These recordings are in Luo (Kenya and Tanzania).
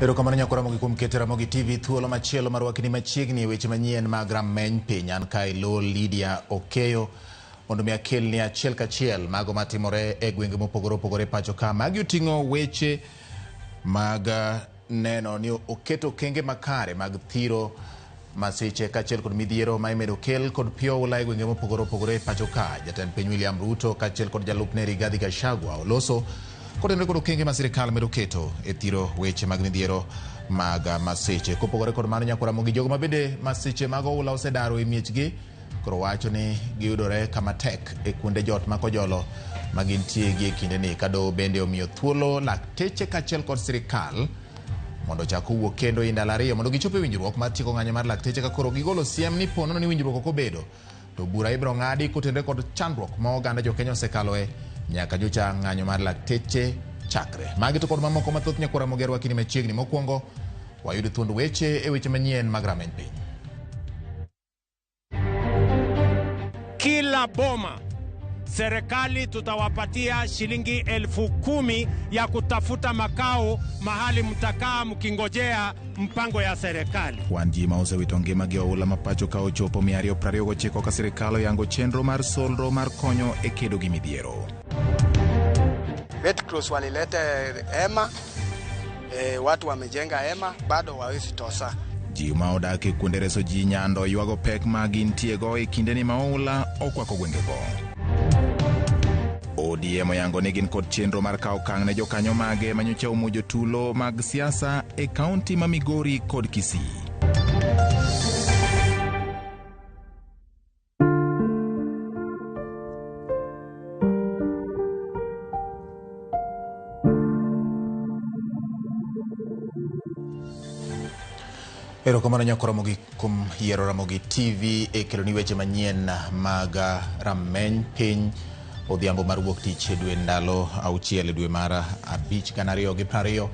Erokamano nyako Ramogi kuom keto Ramogi TV thuolo machielo mar wakni machiegni e weche manyien mag rameny piny. An kae lo Lydia Okeyo mondo mi akelni achiel kachiel mago matimore e gwenge mopogore opogore pacho ka. Magi oting'o weche mag neno ni oketo okenge makare mag thiro masiche kaachiel kod midhiero ma imedo kel kod pi oula e gwenge mopogore opogore e pacho ka. Jatend piny William Ruto kaachiel kod jalupne Rigathi Gachagua oloso kotenore kod okenge ma sirikal medo keto e thiro weche mag midhiero mag masiche. Kopogore kod mano, nyako Ramogi, jogo ma bende masiche mag oula osedaro e miechgi koro wacho ni giyudore kama tek e kuonde jot ma kojolo ma gintie gi e kindeni ka doho bende omiyo thuolo lakteche kaachiel kod sirikal mondo ochak owuok kendo e ndalo ariyo mondo gichop e winjruok mar tieko ng'anyo mar lakteche ka koro gigolo siem ni ponono ni winjruok ok obedo to bura ibiro ng'adi kotenore kod chandruok ma oganda jokenya osekaloe nyaka nyocha ng'anyo mar lakteche chakre. Magi to kod mamoko mathoth nyakwara Ramogi arwakini machiegni. Mokwongo wayud thuond weche e weche manyien mag rameny piny. Kila boma serikali tutawapatia shilingi 10,000 ya kutafuta makao mahali mtakaa mkingojea mpango ya serikali. Wan ji ma osewito ngimagi oula ma pacho ka ochopo 229 ka sirikal oyango chenro mar solro mar konyo e kedo gi midhiero. Red Cross walileta hema, watu wamejenga hema bado wawezi tosa. Ji ma odak e kuonde reso ji nyando ywago pek ma gintiego e kindeni ma oula okwako gwengego. ODM oyango ni gin kod chenro mar kawo okang' ne jokanyo mage manyocha omuojo tulo mag siasa e kaunti ma Migori kod Kisii. Erokamano nyako Ramogi kuom yiero Ramogi TV e keloni weche manyien mag rameny piny odhiambo mar wuok tich e dwe ndalo 6 e dwe mar 5 2020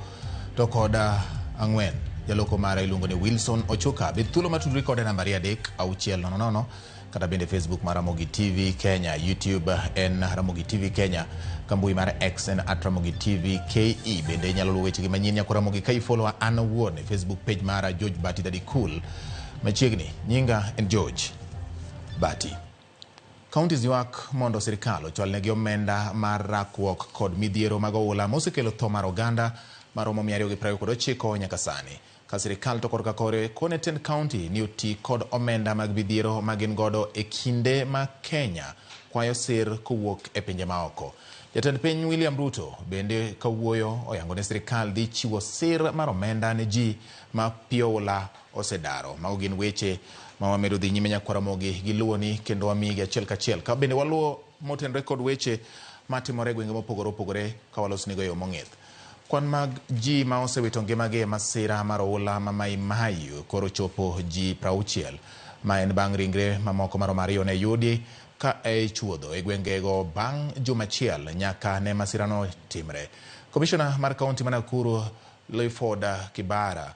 to kod 4. Jaloko mara iluongo ni Wilson Ochuka. Bed thuolo matudri kode namba 3 6 0 0 kata bende Facebook mar Ramogi TV Kenya, YouTube en Ramogi TV Kenya, kambui mar X en @Ramogi TV KE. Bende inyalo luwo wechegi manyien nyako Ramogi ka ifollow an owuon e Facebook page mara George Bati Daddy Cool. Machiegni, nyinga en George Bati. Counties ywak mondo sirikal ochwalnegi omenda mar rakruok kod midhiero mag oula mosekelo tho mar oganda maromo 229 nyaka sani. Ka sirikal to korka kore kone tend county ni oti kod omenda mag midhiero ma gin godo e kinde ma Kenya kwayo sir kowuok e pinje maoko. Jatend piny William Ruto bende kawuoyo oyango ni sirikal dhi chiwo sir mar omenda ne ji ma pi oula osedaro. Mago gin weche ma wamedo dhi nyime nyakwa Ramogi giluwoni kendo wamigi achiel kachiel. Ka bende waluwo motenore kod weche matimore e gwenge mopogore opogore ka walosnigo e yo mong'ith. Kwan mag ji ma osewito ngimagi e masira mar oula ma Mai Mahiu koro chopo ji 60 ma en bang' ringre mamoko maromo 2 ne yudi ka e chuodho e gwengego bang' juma achiel nyaka ne masirano timre. Komishona mar kaunti ma Nakuru Clifford Kibara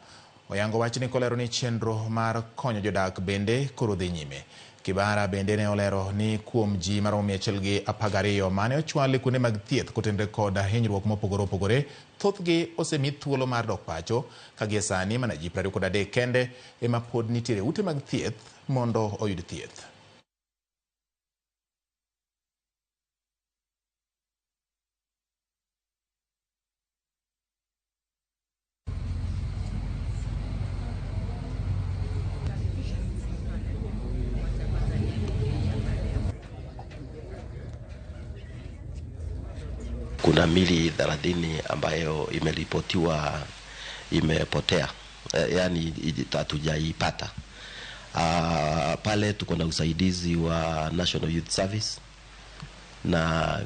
oyango wachni kolero ni chenro mar konyo jodak bende koro dhi nyime. Kibara bende ne olero ni kuom ji maromo 112 mane ochwal e kuonde mag thieth kotenore kod hinyruok mopogore opogore, thothgi osemi thuolo mar dok pacho ka gie sani mana ji 23 kende ema pod nitiere ute mag thieth mondo oyud thieth. Kuna mili 30 ambayo imeripotiwa imepotea, yani hatujaipata. Pale tuko na usaidizi wa National Youth Service na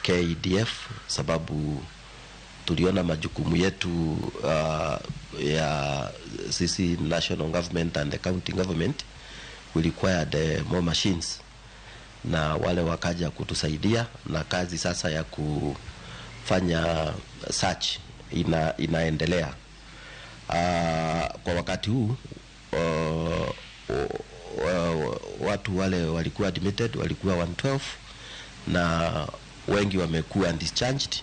KDF, sababu tuliona majukumu yetu ya sisi national government and the county government we required more machines, na wale wakaja kutusaidia na kazi sasa ya kufanya search inaendelea. Kwa wakati huu watu wale walikuwa admitted walikuwa 112 na wengi wamekuwa discharged,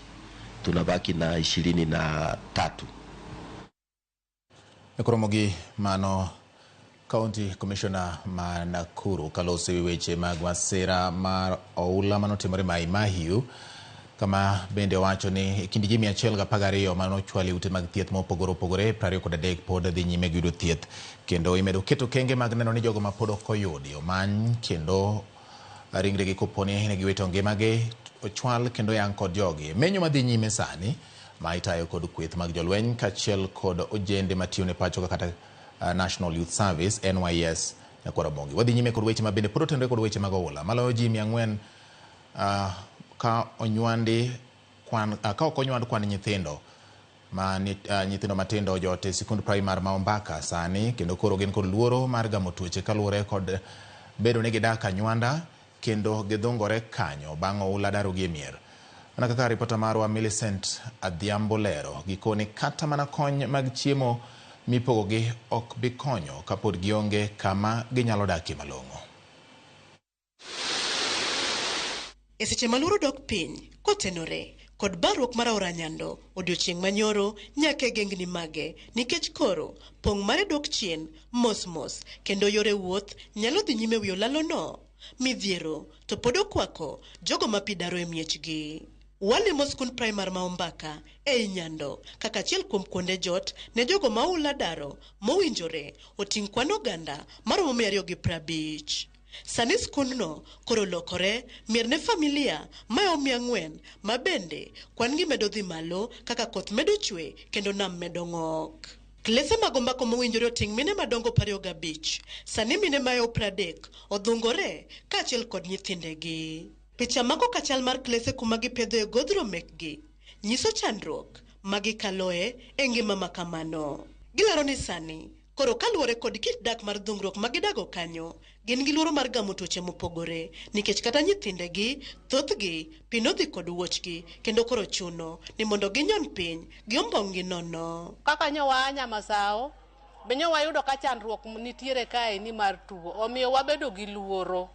tunabaki na 23. Koromogi mano County Commissioner ma Nakuru kaloso ewi weche mag masira mar oula manotimore Mai Mahiu, kama bende owacho ni e kind ji 112 manochwal e ute mag thieth mopogore opogore, 23 pod dhi nyime gi yudo thieth, kendo imedo keto okenge mag neno ni jogo ma pod ok oyudi omany kendo ringregi koponi ne giwito ngimagi ochwal kendo yang' kod jogi. Menyo madhi nyime sani ma itayo kod kweth mag jolweny kaachiel kod ojende matiyo ne pacho kata National Youth Service NYS Nyakwaramongi. Wadhi nyime kod weche ma bende pod otenore kod weche mag oula maloyo ji 400 ka onywandi kwan ka ok onywand kwan nyithindo ma nyithindo matindo ojot e sikund primar ma Ombaka sani, kendo koro gin kod luoro mar gamo tuoche kaluwore kod bedo ni gidak anywanda kendo gidhungore kanyo bang' oula darogi e mier. Mana kaka ripota marwa Millicent Adhiambo lero, gikoni kata mana kony mag chiemo mipogogi ok bi konyo kapod gionge kama ginyalo dakie malong'o. E seche ma luoro dok piny kotenore kod barruok mar aora Nyando odiochieng' manyoro nyaka e gengni mage, nikech koro pong' mare dok chien mos mos kendo yore wuoth nyalo dhi nyime wi olalo no. Midhiero to pod okwako jogo ma pi daro e miechgi. Walimo skund primar ma Ombaka ei Nyando kaka achiel kuom kuonde jot ne jogo ma oula daro mowinjore oting' kwan oganda maromo 250. Sani skundno koro olokore mier ne familia maeo 400 ma bende kwan gi medo dhi malo kaka koth medo chwe kendo nam medo ng'ok. Klese mag Ombaka mowinjore oting' mine madongo 25. Sani mine maeo 30 odhungore kaachiel kod nyithindegi. Picha mako kachal mar klese kuma gipedhoe godhro mekgi nyiso chandruok ma gikaloe e ngima ma kamano. Gilero ni sani koro kaluwore kod kit dak mar dhungruok ma gidago kanyo, gin gi luoro mar gamo tuoche mopogore nikech kata nyithindegi thothgi pi nodhi kod wuochgi kendo koro chuno ni mondo ginyon piny gi ombong'gi nono. Kaka nyo waa Nyamasao, be nyo wayudo ka chandruok nitiere kae ni mar tuo, omiyo wabedo gi luoro.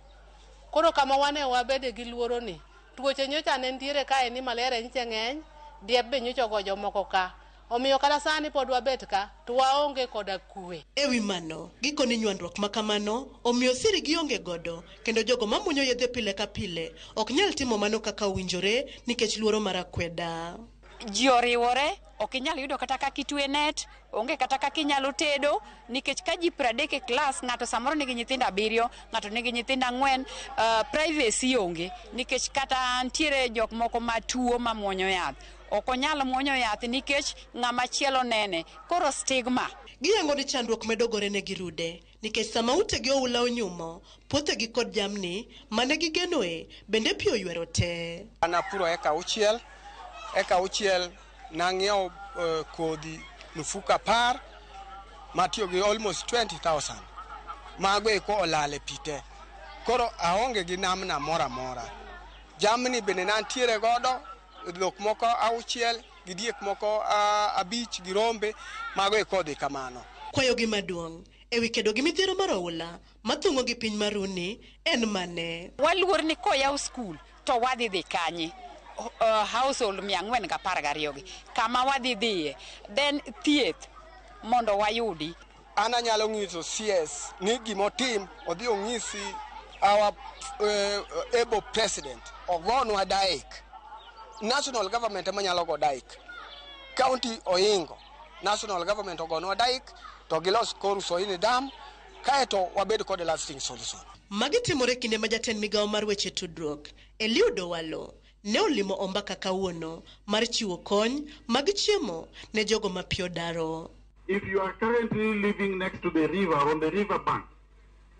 Koro kama wane wabede gi luoro ni, tuoche nyocha ne nitiere kae ni malaria nyiche ng'eny, diep be nyocha ogo jomoko ka. Omiyo kata sani pod wabet ka, to waonge koda kwe. Ewi mano, gikoni nywandruok ma kamano omiyo siri gionge godo kendo jogo mamuonyo yedhe pile ka pile ok nyal timo mano kaka owinjore nikech luoro mar akweda. Ji oriwore, ok inyal yudo kata kaka itwe net, onge kata kaka inyalo tedo, nikech ka ji 30 e klas, ng'ato samoro nigi nyithindo 7, ng'ato nigi nyithindo 4, privacy onge, nikech kata ntiere jok moko matuo mamuonyo yath. Ok onyal muonyo yath nikech ng'ama chielo nene. Koro stigma. Giyango ni chandruok medo gore ne girude nikech sama utegi oula onyumo, puothegi kod jamni mane gigenoe bende pi oywero te. An apuro eka auchiel, eka auchiel nang'iewo kodhi mfuko 10 matiyo gi almost 20,000. Mago eko olal e pi te. Koro aonge gi namna moro amora. Jamni bende nantiere godo, dhok moko 6 gi diek moko 5 gi rombe, mago eko odhi kamano. Kwayogi maduong' ewi kedo gi midhiero mar oula mathung'o gi piny maruni en mane? Waluor ni koyaw skul to wadhi dhi kanye? Household 412 gi kama wadhi dhiye, then thieth mondo wayudi. An anyalo ng'iso CS ni gimotim odhi ong'isi our able president ogonwa dike. National government ema nyalo go dike. County oingo. National government ogonwa dike to gilos Koru Soini Dam kaeto wabed kod lasting solution. Magi timore kinde ma jatend migawo mar weche tudruok Eliud Owalo ne olimo Ombaka kawuono mar chiwo kony mag chiemo ne jogo ma pi odaro. If you are currently living next to the river, on the river bank,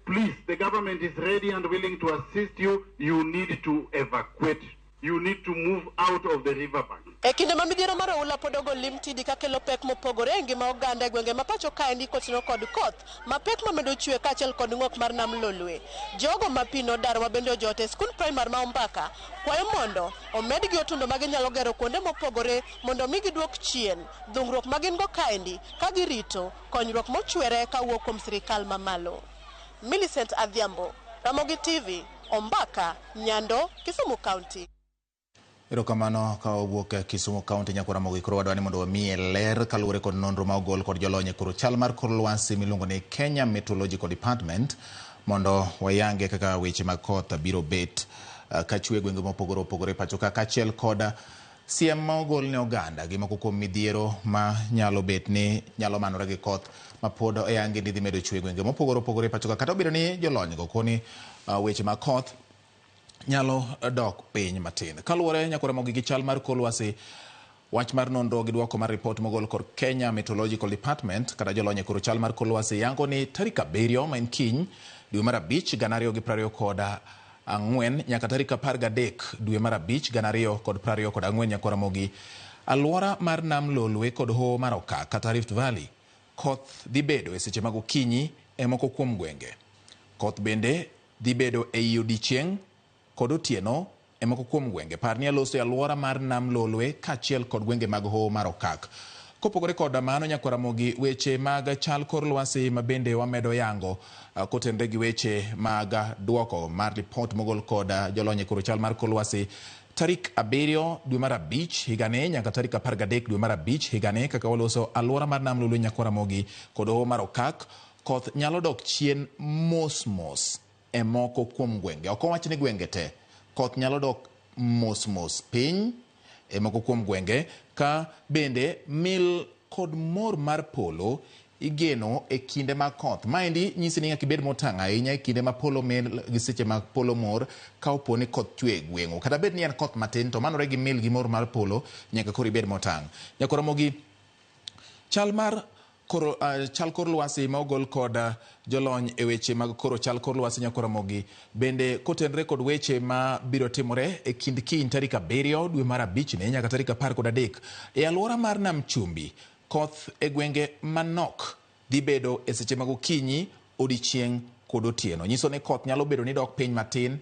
please, the government is ready and willing to assist you. You need to evacuate. You need to move out of the river bank. E kinde ma midhiero mar oula pod ogo lim tidi kakelo pek mopogore e ngima oganda e gwenge ma pacho kaendi kotingo kod koth mapek mamedo chwe kaachiel kod ng'ok mar nam Lolwe. Jogo ma pi nodaro ma bende ojot e skund primar ma Ombaka kwayo mondo omedgi otundo ma ginyalo gero kuonde mopogore mondo mi giduok chien dhungruok ma gin go kaendi ka girito konyruok mochwere kawuok kuom sirikal mamalo. Millicent Adhiambo, Ramogi TV, Ombaka, Nyando, Kisumu County. Erokamano ka owuok Kisumu County nyakwa Ramogi. Koro wadwa ni mondo wamiye ler kaluwore kod nonro ma ogol kod jolony e koro chal mar kor lwasi miluongo ni Kenya Meteorological Department mondo wayange kaka weche mag koth biro bet kachwe gwenge mopogore opogore pacho ka kaachiel kod siem ma ogol ne oganda gi moko kuom midhiero ma nyalo bet ni nyalo manore gi koth ma pod oyangi ni dhi medo chwe gwenge mopogore opogore pacho ka kata obedo ni jolony go koni weche mag koth nyalo dok piny matin. Kaluwore nyakwa Ramogi gi chal mar kor lwasi, wach mar nonro gi dwoko mar ripot mogol kod Kenya Meteorological Department kata jolony e koro chal mar kor lwasi yango ni tarik 7 ma en kiny dwe mar 5 2024 nyaka tarik 13 dwe mar 5 2024 nyakwa Ramogi, alwora mar Nam Lolwe kod hoho mar Okak kata Rift Valley koth dhi bedo e seche mag okinyi e moko kuom gwenge. Koth bende dhi bedo ei odiechieng' kod otieno e moko kuom gwenge. Par ni aloso e alwora mar Nam Lolwe kaachiel kod gwenge mag hoho mar Okak. Kopogore kod mano nyakwa Ramogi, weche mag chal kor lwasi ma bende wamedo yango kotenre gi weche mag dwoko mar ripot mogol kod jolony e koro chal mar kor lwasi tarik 7 dwe mar 5 higani nyaka tarik 13 dwe mar 5 higani kaka waloso alwora mar Nam Lolwe nyakwa Ramogi kod hoho mar Okak, koth nyalo dok chien mos mos e moko kuom gwenge. Ok owach ni gwenge te, koth nyalo dok mos mos piny e moko kuom gwenge ka bende mil kod mor mar polo igeno e kinde mag koth. Maendi nyisi ni nyaka ibed motang' ahinya e kinde ma polo mil gi seche mag polo mor ka opo ni koth chwe e gweng'u. Kata bed ni en koth matin to manore gi mil gi mor mar polo nyaka koro ibed motang'. Nyakwa Ramogi, chal mar koro chal kor lwasi ma ogol kod jolony e weche mag koro chal kor lwasi nyakwa Ramogi bende kotenre kod weche ma biro timore e kind kiny tarik 7 dwe mar 5 ni nyaka tarik 13 e alwora mar Nam Chumbi, koth e gwenge manok dhi bedo e seche mag okinyi, odiechieng' kod otieno. Nyiso ni koth nyalo bedo ni dok piny matin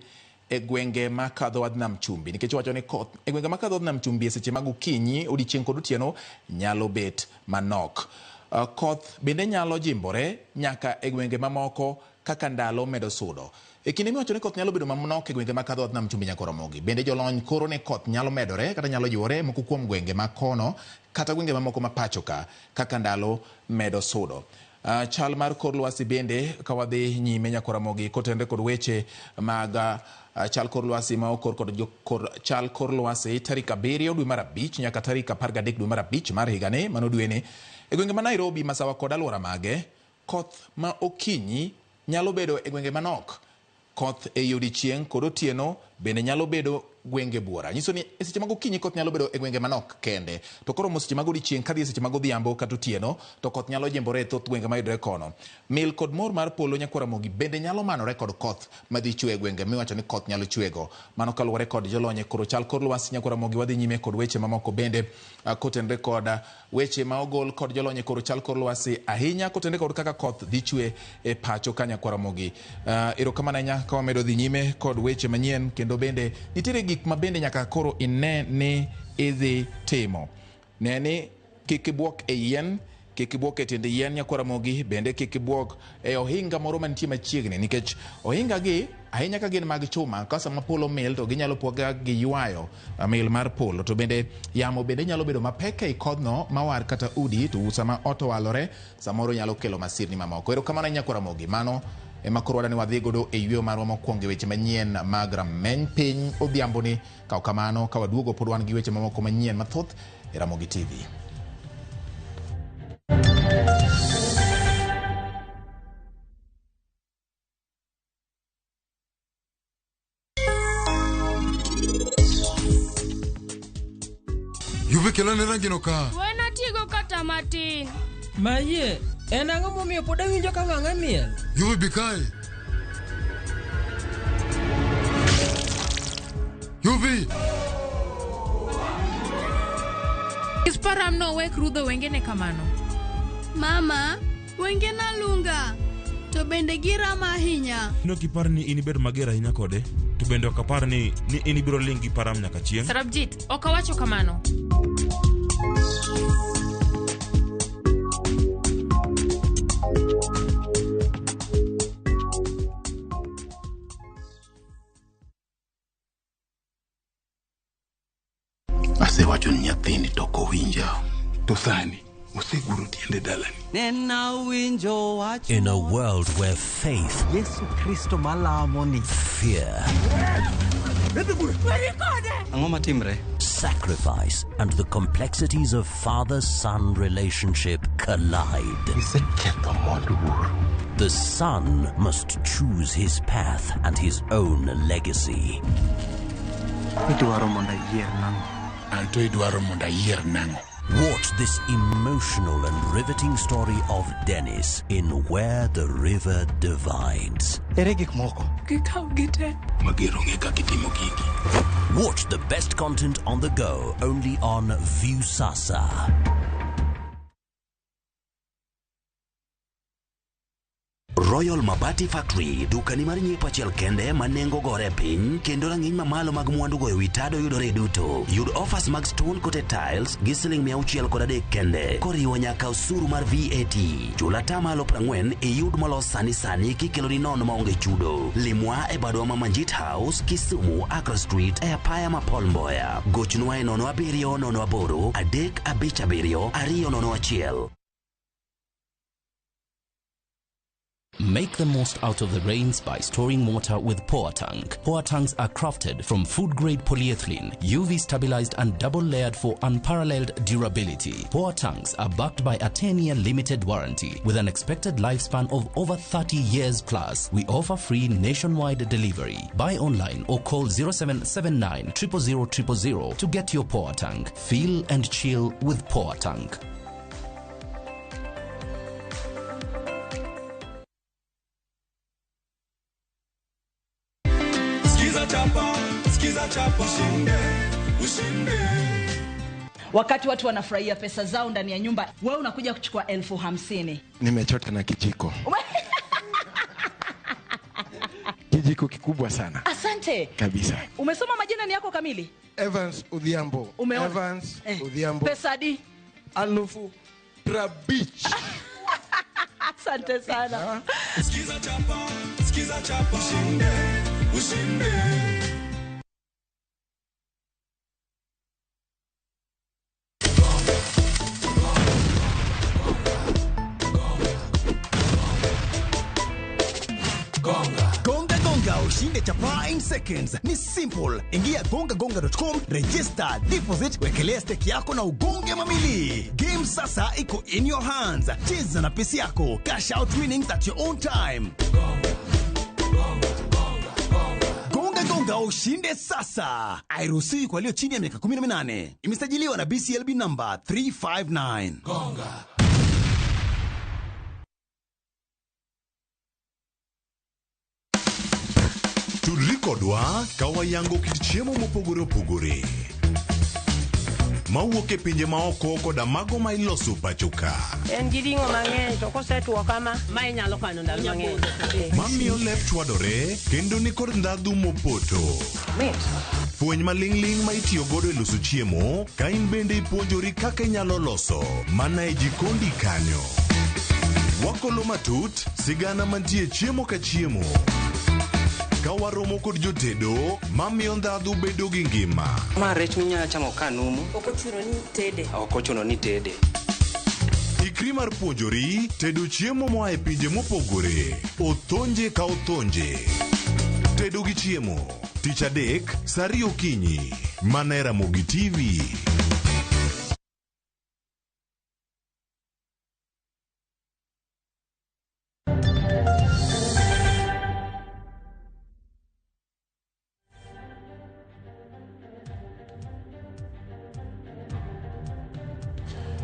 e gwenge makadho wadh Nam Chumbi nikech wacho ni koth e gwenge makadho wadh Nam Chumbi e seche mag okinyi, odiechieng' kod otieno nyalo bet manok. Koth bende nyalo jimbore nyaka e gwenge mamoko kaka ndalo medo sudo. E kinde miwacho ni koth nyalo bedo manok e gwenge makadho wadh Nam Chumbi nyakwa Ramogi, bende jolony koro ni koth nyalo medore kata nyalo jiwore moko kuom gwenge ma kono kata gwenge mamoko ma pacho ka kaka ndalo medo sudo. Chal mar kor lwasi bende ka wadhi nyime nyakwa Ramogi kotenre kod weche mag chal kor lwasi ma okor kod chal kor lwasi tarik 7 dwe mar 5 nyaka tarik 13 dwe mar 5 mar higani mano dweni e gwenge ma Nairobi, Masawa kod alwora mage, koth ma okinyi nyalo bedo e gwenge manok. Koth ei odiechieng' kod otieno bende nyalo bedo gwenge buora. Nyiso ni e seche mag okinyi koth nyalo bedo e gwenge manok kende. To koromo seche mag odiechieng' kadhi e seche mag odhiambo kata otieno to koth nyalo jimbore e thoth gwenge mayudore kono. Mil kod mor mar polo nyakwa Ramogi bende nyalo manore kod koth madhi chwe e gwenge miwacho ni koth nyalo chwego. Mano kaluwore kod jolony e koro chal kor lwasi nyakwa Ramogi. Wadhi nyime kod weche mamoko bende kotenre kod weche ma ogol kod jolony e koro chal kor lwasi ahinya kotenre kod kaka koth dhi chwe e pacho ka nyakwa Ramogi. Erokamano ahinya ka wamedo dhi nyime kod weche manyien kendo bende nitiere gik ma bende nyaka koro ine ni idhi timo. Ne ni kik ibwok e yien, kik ibwok e tiend yien nyakwa Ramogi, bende kik ibwok e ohinga moro mantie machiegni nikech ohinga gi ahinya ka gin mag chuma ka sama polo mil to ginyalo po ka giywayo mil mar polo to bende yamo bende nyalo bedo mapek ei kodhno mawar kata udi to sama ot owalore samoro nyalo kelo masirni mamoko. Erokamano nyakwa Ramogi, mano ema koro wadwa ni wadhi godo e yweyo marwa mokwongo e weche manyien mag rameny piny odhiamboni. Kaw kamano ka waduogo pod wan gi weche mamoko manyien mathoth e Ramogi TV. Yuvi kelone rangino ka. Wena tigo kata matin. Mayie, en ang'o momiyo pod awinjo ka wang'a miel? Yuvi bi kae. Yuvi! Isparam no wek rudho wengene kamano. Mama, wengena lunga. To bende girama ahinya. Ok ipar ni in ibed mager ahinya kode, to bende ok apar ni in ibiro ling' gi Param nyaka chieng'. Sarabjit, ok awacho kamano. Asewacho ni nyathini to ok owinja. To sani oseguro tiende dalani. Nena winjo wach In a world where faith, Yesu Kristo malamo ni fear, Ang'o matimre? sacrifice, and the complexities of father-son relationship collide. Iseketho mwandu wuoro. The son must choose his path and his own legacy. Idwaro mondo ayier nang'o? Anto idwaro mondo ayier nang'o? Watch this emotional and riveting story of Dennis in Where the River Divides. Ere gik moko? Gikaw gite. Mager ong'e kaka itimo gigi. Watch the best content on the go only on Viusasa. Royal Mabati Factory, dukani mar nyiepo achiel kende ma nengo gore piny kendo rang'iny mamalo mag mwandu goyo wi tado yudore duto. Yud offers mag stone coated tiles gi siling 603 kende koriwo nyaka osuru mar VAT. Chul atamalo 40 iyud molos sani sani kikeloni nono maonge chudo. Limwa e badwa ma Manjit House, Kisumu, Accra Street e apaya ma Paul Mboya. Gochnwa e 07 08 357 201. Make the most out of the rains by storing water with Poa Tank. Poa tanks are crafted from food-grade polyethylene, UV stabilized and double-layered for unparalleled durability. Poa tanks are backed by a 10-year limited warranty with an expected lifespan of over 30 years plus. We offer free nationwide delivery. Buy online or call 0779 000 000 to get your Poa tank. Feel and chill with Poa Tank. Skiza chapa, skiza chapa, ushinde, ushinde. Wakati watu wanafurahia pesa zao ndani ya nyumba, wewe unakuja kuchukua 50,000. Nimechota na kijiko. Kijiko kikubwa sana. Asante. Kabisa. Umesoma majina ni yako kamili? Evans Odhiambo. Umeona? Evans Odhiambo. Pesa di? 50,000. Asante sana. Skiza chapa, skiza chapa, ushinde, ushinde. Gonga Gonga ushinde chapaa in seconds. Ni simple. Ingia gongagonga.com, register, deposit, wekelea stake yako na ugonge mamili. Game sasa iko in your hands. Cheza na pesi yako. Cash out winnings at your own time. Gonga Gonga ushinde sasa. Hairuhusiwi kwa walio chini ya miaka 18. Imesajiliwa na BCLB number 359. Gonga. Tudri kodwa ka wayango kit chiemo mopogore opogore mawuok e pinje maoko koda mago ma iloso pacho ka. En gi ring'o mang'eny to kosetuo kama, ma inyalo kano ndalo mang'eny. Mamiyo lep chwadore kendo nikod ndhadhu mopoto. Mit. Fweny maling'ling' ma itiyo godo e loso chiemo ka in bende ipuonjori kaka inyalo loso mana e jikondi kanyo. Wakolo matut sigana mantie chiemo ka chiemo. Ka waromo kod jotedo mamiyo ndhadhu bedo gi ngima. Ma rech minyalo chamo ka numu. Ok ochuno ni tede. Ok ochuno ni tede. Ikri mar puonjori tedo chiemo moa e pinje mopogore. Othonje ka othonje. Tedo gi chiemo. Tich adek, saa ariyo okinyi. Mana e Ramogi TV.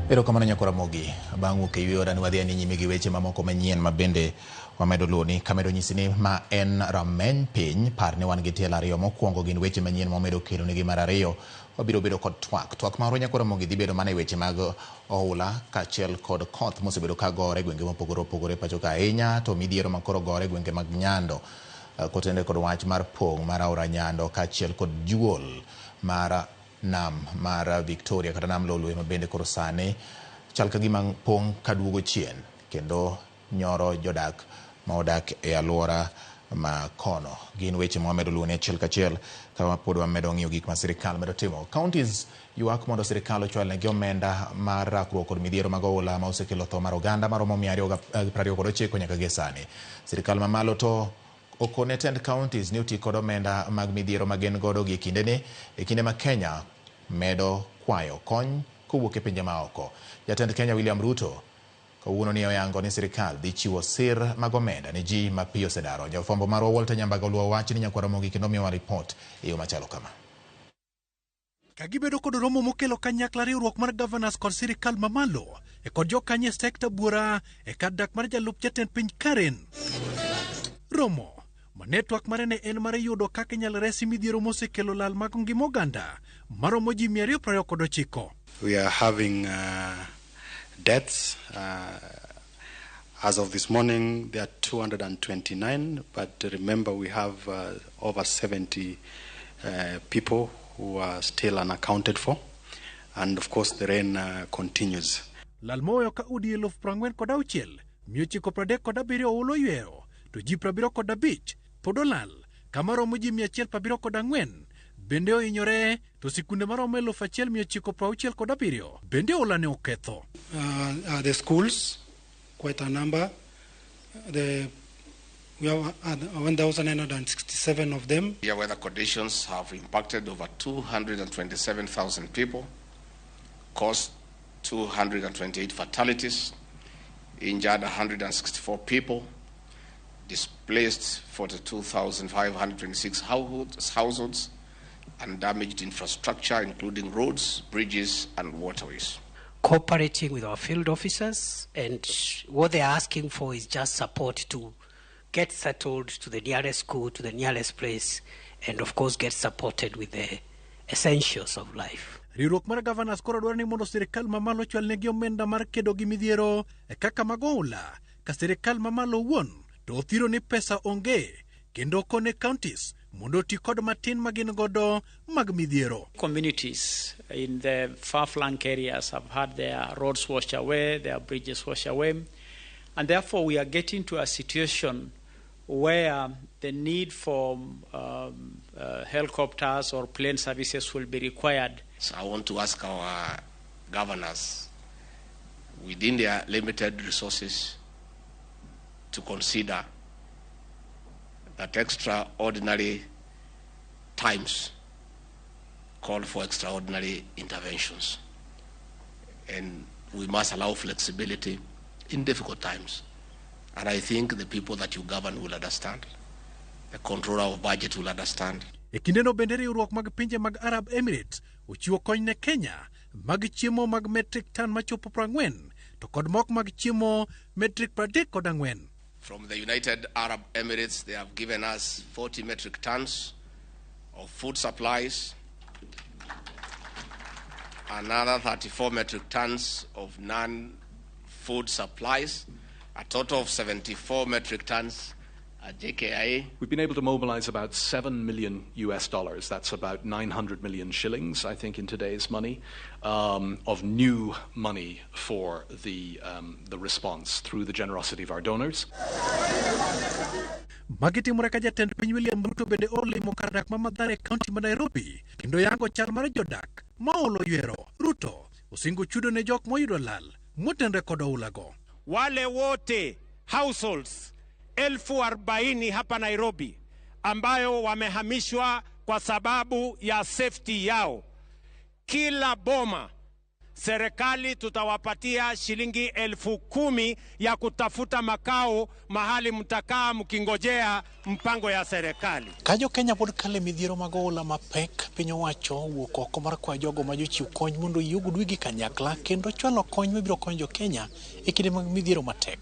Erokamano nyako Ramogi. Bang' wuok e yweyo dani wadhi ane nyime gi weche mamoko manyien ma bende wamedo luwoni. Kamedo nyisi ni ma en rameny piny, par ni wan gi tielo ariyo. Mokwongo gin weche manyien mwamedo kelo nigi. Mar ariyo wabiro bedo kod twak. Twak marwa nyako Ramogi dhi bedo mana e weche mag oula kaachiel kod koth mosebedo ka gore e gwenge mopogore opogore pacho ka ahinya to midhiero ma koro gore e gwenge mag Nyando kotenore kod wach mar pong' mar aora Nyando kaachiel kod juol mar nam mar Victoria kata nam Lolwe ma bende koro sani chal ka gima pong' kaduogo chien kendo nyoro jodak ma odak e alwora ma kono. Gin weche ma wamedo luwo ni achiel kachiel ka pod wamedo ng'iyo gik ma sirikal medo timo. Counties ywak mondo sirikal ochwalnegi omenda mar rakruok kod midhiero mag oula ma osekelo tho mar oganda maromo 229 nyaka gie sani. Sirikal mamalo to okone tend counties ni oti kod omenda mag midhiero ma gin godo gie kindeni e kinde ma Kenya medo kwayo kony kowuok e pinje maoko. Jatend Kenya William Ruto kawuono ni oyango ni sirikal dhi chiwo sir mag omenda ne ji ma pi osedaro. Jafwambo marwa Walter Nyambaga oluwo wach ni nyakwar Ramogi kendo miyowa ripot e yo machalo kama. Ka gibedo kod romo mokelo kanyakla riwruok mar governors kod sirikal mamalo e kod jokanyo e sekta buora e kar dak mar jalup jatend piny Karen. Romo ma network mare ne en mar yudo kaka inyalo resi midhiero mosekelo lal mag ngima oganda maromo ji 229. We are having deaths. As of this morning, there are 229, but remember we have over 70 people who are still unaccounted for. And of course, the rain continues. Lal moweyo ka udi 46,937 oula oyweyo to ji 75 pod olal kama romo ji 174 bende ohinyore to sikunde maromo 1967 bende oula ne oketho. The schools, quite a number. We have 1,967 of them. The weather conditions have impacted over 227,000 people, caused 228 fatalities, injured 164 people, displaced 42,526 households, and damaged infrastructure, including roads, bridges, and waterways. Cooperating with our field officers, and what they are asking for is just support to get settled to the nearest school, to the nearest place, and of course get supported with the essentials of life. Riwruok mar governors koro dwaro ni mondo sirikal mamalo ochwalnegi omenda mar kedo gi midhiero e kaka mag oula ka sirikal mamalo owuon to othiro ni pesa onge kendo kone counties mondo oti kod matin ma gin godo mag midhiero. Communities in the far-flung areas have had their roads washed away, their bridges washed away, and therefore we are getting to a situation where the need for helicopters or plane services will be required. So I want to ask our governors, within their limited resources, to consider that extraordinary times call for extraordinary interventions. And we must allow flexibility in difficult times. And I think the people that you govern will understand. The controller of budget will understand. E kindeno bende riwruok mag pinje mag Arab Emirates ochiwo kony ne Kenya mag chiemo mag metric ton machopo 40 to kod mok mag chiemo metric 34. From the United Arab Emirates, they have given us 40 metric tons of food supplies, another 34 metric tons of non-food supplies, a total of 74 metric tons at JKIA. We've been able to mobilize about $7 million US. That's about 900 million shillings, I think, in today's money, of new money for the response through the generosity of our donors. Magi timore ka jatend piny William Ruto bende olimo kar dak ma Mathare e kaunti ma Nairobi kendo yango chal mar jodak ma oolo ywero. Ruto osingo chudo ne jok moyudo lal motenre kod oulago. Wale wote households 40,000 hapa Nairobi ambayo wamehamishwa kwa sababu ya safety yao. Kila boma serikali tutawapatia shilingi 10,000 ya kutafuta makao mahali mtakaa mkingojea mpango ya serikali. Ka jo Kenya pod kale midhiero mag oula mapek, piny owacho owuok oko mar kwayo jogo ma jochiw kony mondo oyie ogud wigi kanyakla kendo chwalo kony mabiro konyo jo Kenya e kinde mag midhiero matek.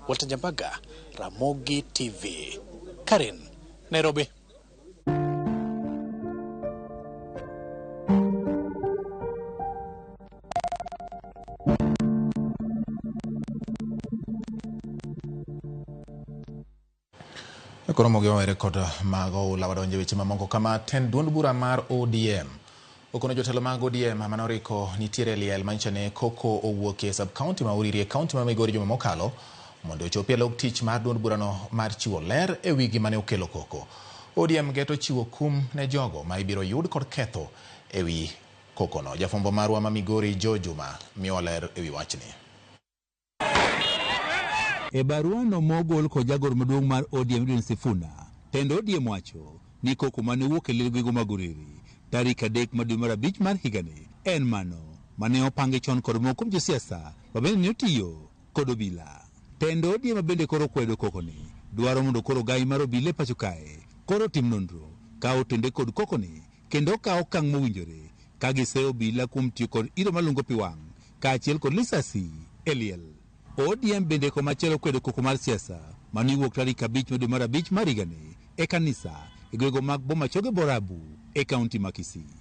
Walter Jambaga, Ramogi TV, Karen, Nairobi. Koro mogi wawere kod mag oula wadonje weche mamoko kama tend duond bura mar ODM okono jotelo mag ODM manoriko nitiere liel manyiso ni koko owuok e sub county ma Uriri e county ma Migori juma mokalo mondo ochopi e log tich mar duond burano mar chiwo ler e wi gima ne okelo koko. ODM geto chiwo kum ne jogo ma ibiro yud kod ketho e wi kokono. Jafwambo marwa ma Migori Joe Juma miyowa ler e wi wachni. E baruano mogol kod jagoro maduong' mar ODM Edwin Sifuna, tend ODM wacho ni koko mane owuok e liel gwego mag Uriri tarik 3 mar dwe mar 5 mar higani en mano mane opangi chon kod moko kuom josiasa ma bende ne otiyo kod obila. Tend ODM bende koro kwedo kokoni dwaro mondo koro gai mar obila e pacho kae koro tim nonro ka otende kod kokoni kendo okaw okang' mowinjore ka giseyo obila kuom tiyo kod iro malungo pi wang' kaachiel kod lisasi e liel. ODM bende komachielo kwedo koko mar siasa mane owuok tarik 5 dwe mar 5 mar higani e kanisa e gwenge mag Bomachoge Borabu e kaunti ma Kisii.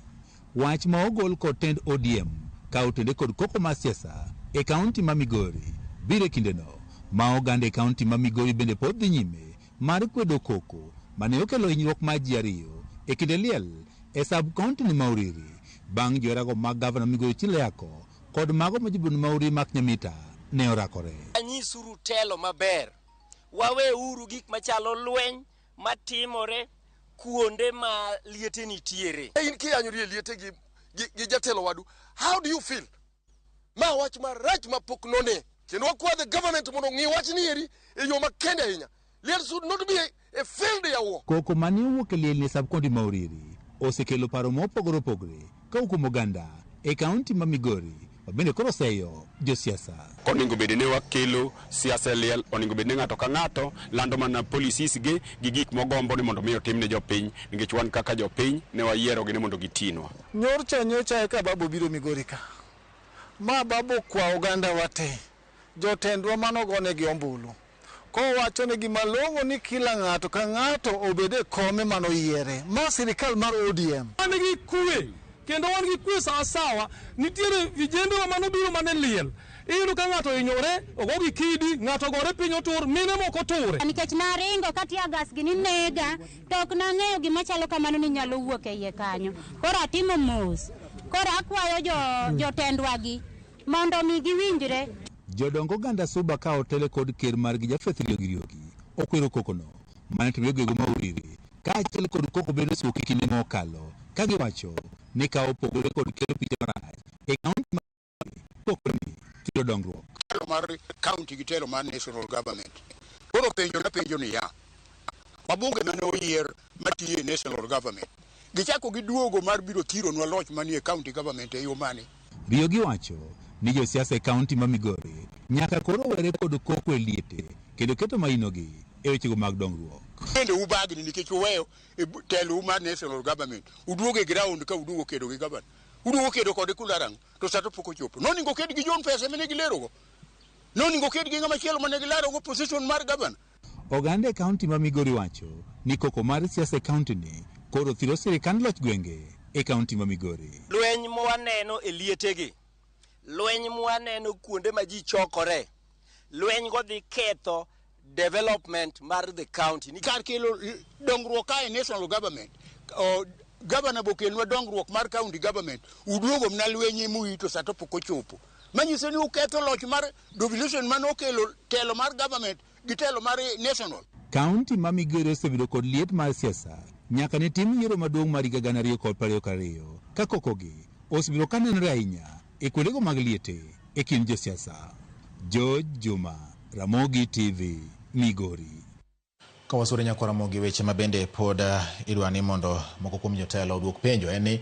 Wach ma ogol kod tend ODM ka otende kod koko mar siasa e kaunti ma Migori biro e kindeno ma oganda e kaunti ma Migori bende pod dhi nyime mar kwedo koko mane okelo hinyruok mar ji 2 e kinde liel e sub kaunti ni ma Uriri bang' joherago mag gavana Migori Chile Yako kod mago ma jobund ma Uriri Mark Nyamita ne orakore. Anyisuru telo maber, waweuru gik machalo lweny matimore kuonde ma liete nitiere. In kiyanyori e liete gi jatelo wadu, how do you feel? Ma wach marach ma pok none. Kendo wakwa the government mondo ong'i wach ni eri e yo makende ahinya. Liel should not be a field yawo. Koko mane owuok e liel ne sub county ma Uriri osekelo paro mopogore opogore ka kuom oganda e kaunti ma Migori ma bende koro oseyo josiasa. Onego bed ni wakelo siasa e liel, onego bed ni ng'ato ka ng'ato lando mana policies gi gi gik mogombo ni mondo mi otim ne jopiny, nikech wan kaka jopiny ne wayierogi ni mondo gitinwa. Nyorcha nyocha eka babu biro Migori ka. Ma babu kwa oganda wa te, jotendwa manogonegi ombulu. Kowacho negi malong'o ni kila ng'ato ka ng'ato obed e kome manoyiere. Ma sirikal mar ODM. Wan gi kwe, kendo wan gi kwe sawa sawa. Nitiere vijendewa manobiro mane liel. Iyudo ka ng'ato ohinyore, ogo gi kidi, ng'ato ogore piny otur, mine moko ture. Nikech naringo ka tear gas gi ni nega, to ok nang'eyo gima chalo kamano ni nyalo wuok e iye kanyo. Koro atimo mos. Koro akwayo jotendwa gi mondo mi giwinjre. Jodong oganda Suba ka otele kod ker margi Japheth Riogi Riogi okwero kokono mane timore gwenge ma Uriri kaachiel kod koko bende osewuok e kinde mokalo ka giwacho ni ka opogore kod kelo picha marach e kaunti ma kokoni thiro dongruok. Telo mar county gi telo mar national government. Koro penjo na penjo niya, wabunge mane oyier matiyo e national government gichako giduogo mar biro thironwa loch manie county government e yo mane? Riogi wacho ni josiasa e kaunti ma Migori nyaka koro were kod koko e liete kendo keto mainogi e wechego mag dongruok. Bende ubagni nikech uweyo e telo mar national government uduogo e ground ka uduogo kedo gi governor, uduogo kedo kode kularang'o to sa to pok ochopo. Noningo ked gi John Pesa mane gilerogo, noningo ked gi ng'ama chielo mane gilarogo position mar governor. Oganda e kaunti ma Migori wacho ni koko mar siasa e kaunti ni koro thiro sirikand loch gwenge e kaunti ma Migori. Lweny mwaneno e lietegi, lweny mwaneno kuonde ma ji chokore, lweny go dhi ketho development mar the county. Kar kelo dongruok kae national government, governor bokelnwa dongruok mar county government, uduogo mna lweny emuito sa to pok ochopo. Manyiso ni uketho loch mar devolution mane okelo telo mar government gi telo mar national. Kaunti ma Migori osebedo kod liet mar siasa nyaka ne tim yiero maduong' mar higa 2022 ka kokogi osebedo ka nenore ahinya e kuondego mag liete e kind josiasa. George Juma, Ramogi TV, Migori. Ka wasure nyakwa Ramogi, weche ma bende pod idwa ni mondo moko kuom jotelo oduok penjo en ni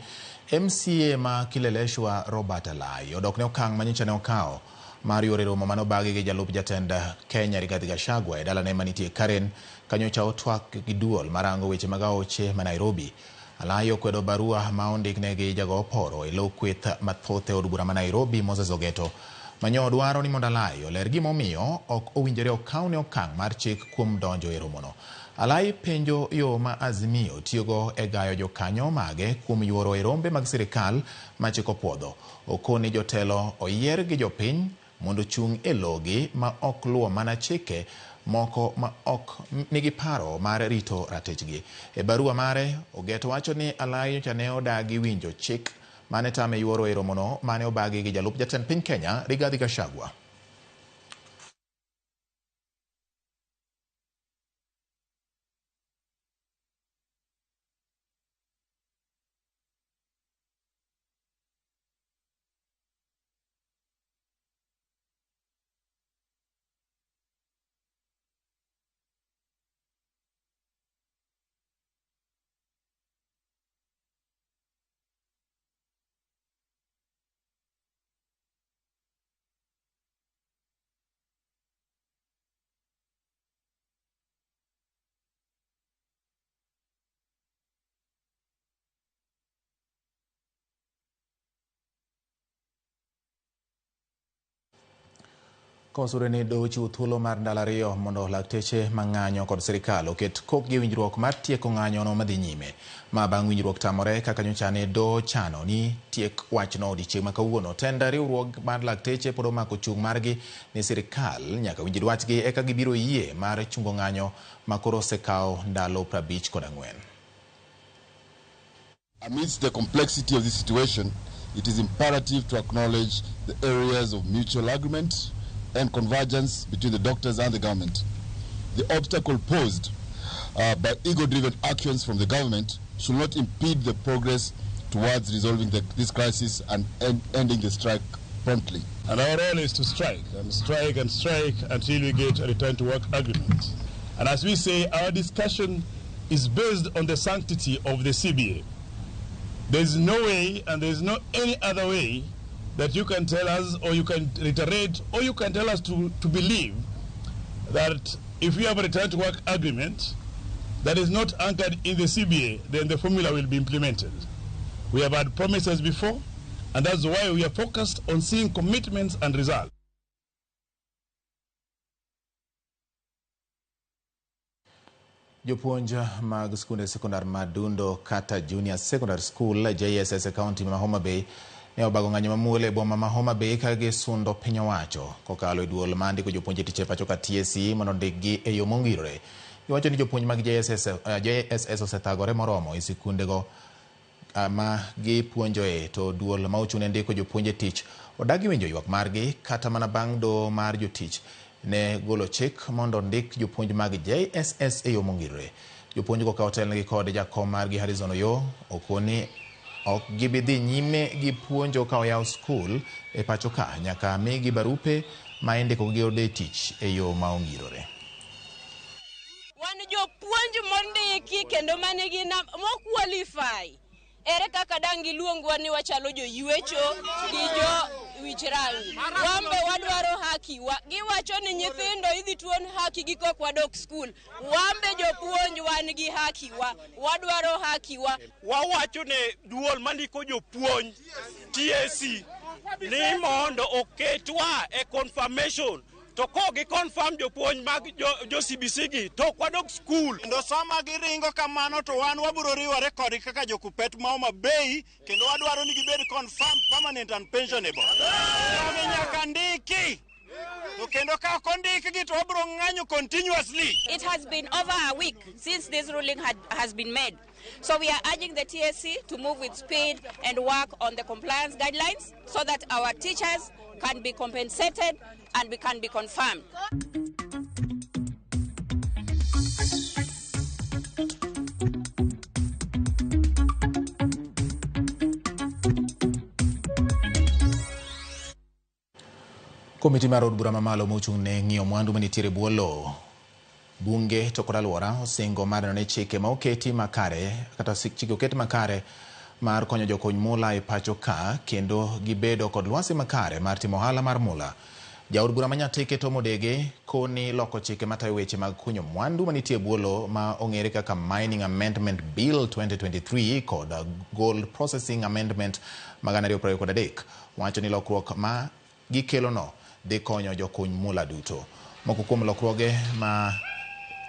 MCA ma Kileleshwa Robert Alai odok ne okang' manyocha ne okawo mar yore romo mane obagi gi jalup jatend Kenya Rigathi Gachagua e dalane manitie Karen kanyocha otwak gi duol marango weche mag aoche ma Nairobi. Alai okwedo barua ma ondikne gi jago oporo e lo kweth mathoth e od bura ma Nairobi Moses Ogeto manyo dwaro ni mondo Alai oler gimomiyo ok owinjore okawne okang' mar chik kuom donjo e romono. Alai penjo yo ma Azimio tiyogo e gayo jokanyo mage kuom yuoro e rombe mag sirikal ma chik opuodho. Okoni jotelo oyier gi jopiny mondo ochung' e logi ma ok luwo mana chike moko ma ok nigi paro mar rito ratichgi. E barua mare, Ogeto wacho ni Alai nyocha ne odagi winjo chik mane tame yuoro e romono mane obagi gi jalup jatend piny Kenya Rigathi Gachagua. Kosure ni doho chiwo thuolo mar ndalo 2 mondo lakteche mang'anyo kod sirikal oket kokgi e winjruok mar tieko ng'anyono madhi nyime. Ma bang' winjruok tamore kaka nyocha ne doho chano ni tiek wachno odiechieng' ma kawuono. Tend riwruok mar lakteche pod omako chung' margi ni sirikal nyaka winj dwachgi eka gibiro yie mar chungo ng'anyo ma koro osekawo ndalo 54. Amidst the complexity of this situation, it is imperative to acknowledge the areas of mutual agreement and convergence between the doctors and the government. The obstacle posed by ego-driven actions from the government should not impede the progress towards resolving this crisis and ending the strike promptly. And our role is to strike and strike and strike until we get a return to work agreement. And as we say, our discussion is based on the sanctity of the CBA. There is no way and there is no any other way that you can tell us or you can reiterate or you can tell us to believe that if we have a return to work agreement that is not anchored in the CBA, then the formula will be implemented. We have had promises before, and that's why we are focused on seeing commitments and results. Jopuonj mag skunde sekondar Madundo kata Junior Secondary School JSS e kaunti ma Homa Bay ne obago ng'anyo mamuol e boma ma Homa Bay ka gisundo piny owacho kokalo e duol ma ndiko jopuonj e tich e pacho ka TSC mondo ondikgi e yo mongirore. Giwacho ni jopuonj mag JSS osethagore moromo e sikundego ma gipuonjoe, to duol ma ochung' ne ndiko jopuonj e tich odagi winjo ywak margi kata mana bang' doho mar jotich ne golo chik mondo ndik jopuonj mag JSS e yo mongirore. Jopuonjgo ka otelnegi kod jakom margi Harrison Oyoo okoni ok gibi dhi nyime gi puonjo ka oyaw skul e pacho ka nyaka migi barupe ma indiko gi e tich e yo ma ongirore. Wan jopuonj mondiki kendo manigi mo qualify. Ere kaka dang' giluongwa ni wachalo joywecho gi jo wich rangi? Wambe wadwaro haki wa. Giwacho ni nyithindo idhi tuon haki gi kok wadok skul. Wambe jopuonj wan gi haki wa. Wadwaro haki wa. Wawacho ne duol mandiko jopuonj TSC ni mondo oketwa e confirmation. To ko gi confirm jopuonj mag jo CBC gi to ok wadok skul. Kendo sama giringo kamano to wan wabiro riwore kodgi kaka jokupet ma Homa Bay kendo wadwaro ni gibed confirmed permanent and pensionable. Jogi nyaka ndiki. To kendo ka ok ondikgi to wabiro ng'anyo continuously. It has been over a week since this ruling has been made. So we are urging the TSC to move with speed and work on the compliance guidelines so that our teachers can be compensated and we can be confirmed. Komiti mar od bura mamalo mochung' ne ng'iyo mwandu manitiere e bwo lowo, bunge to kod alwora osingo mar neno ni chike ma oketi makare kata chike oket makare mar konyo jokuny mula e pacho ka kendo gibedo kod lwasi makare mar timo ohala mar mula. Jaod bura ma Nyatike Tom Odege koni loko chike matayo weche mag kunyo mwandu manitie e bwo lowo ma ong'ere kaka Mining Amendment Bill 2023 kod Gold Processing Amendment 2023 wacho ni lokruok ma gikelono dhi konyo jokuny mula duto. Moko kuom lokruoge ma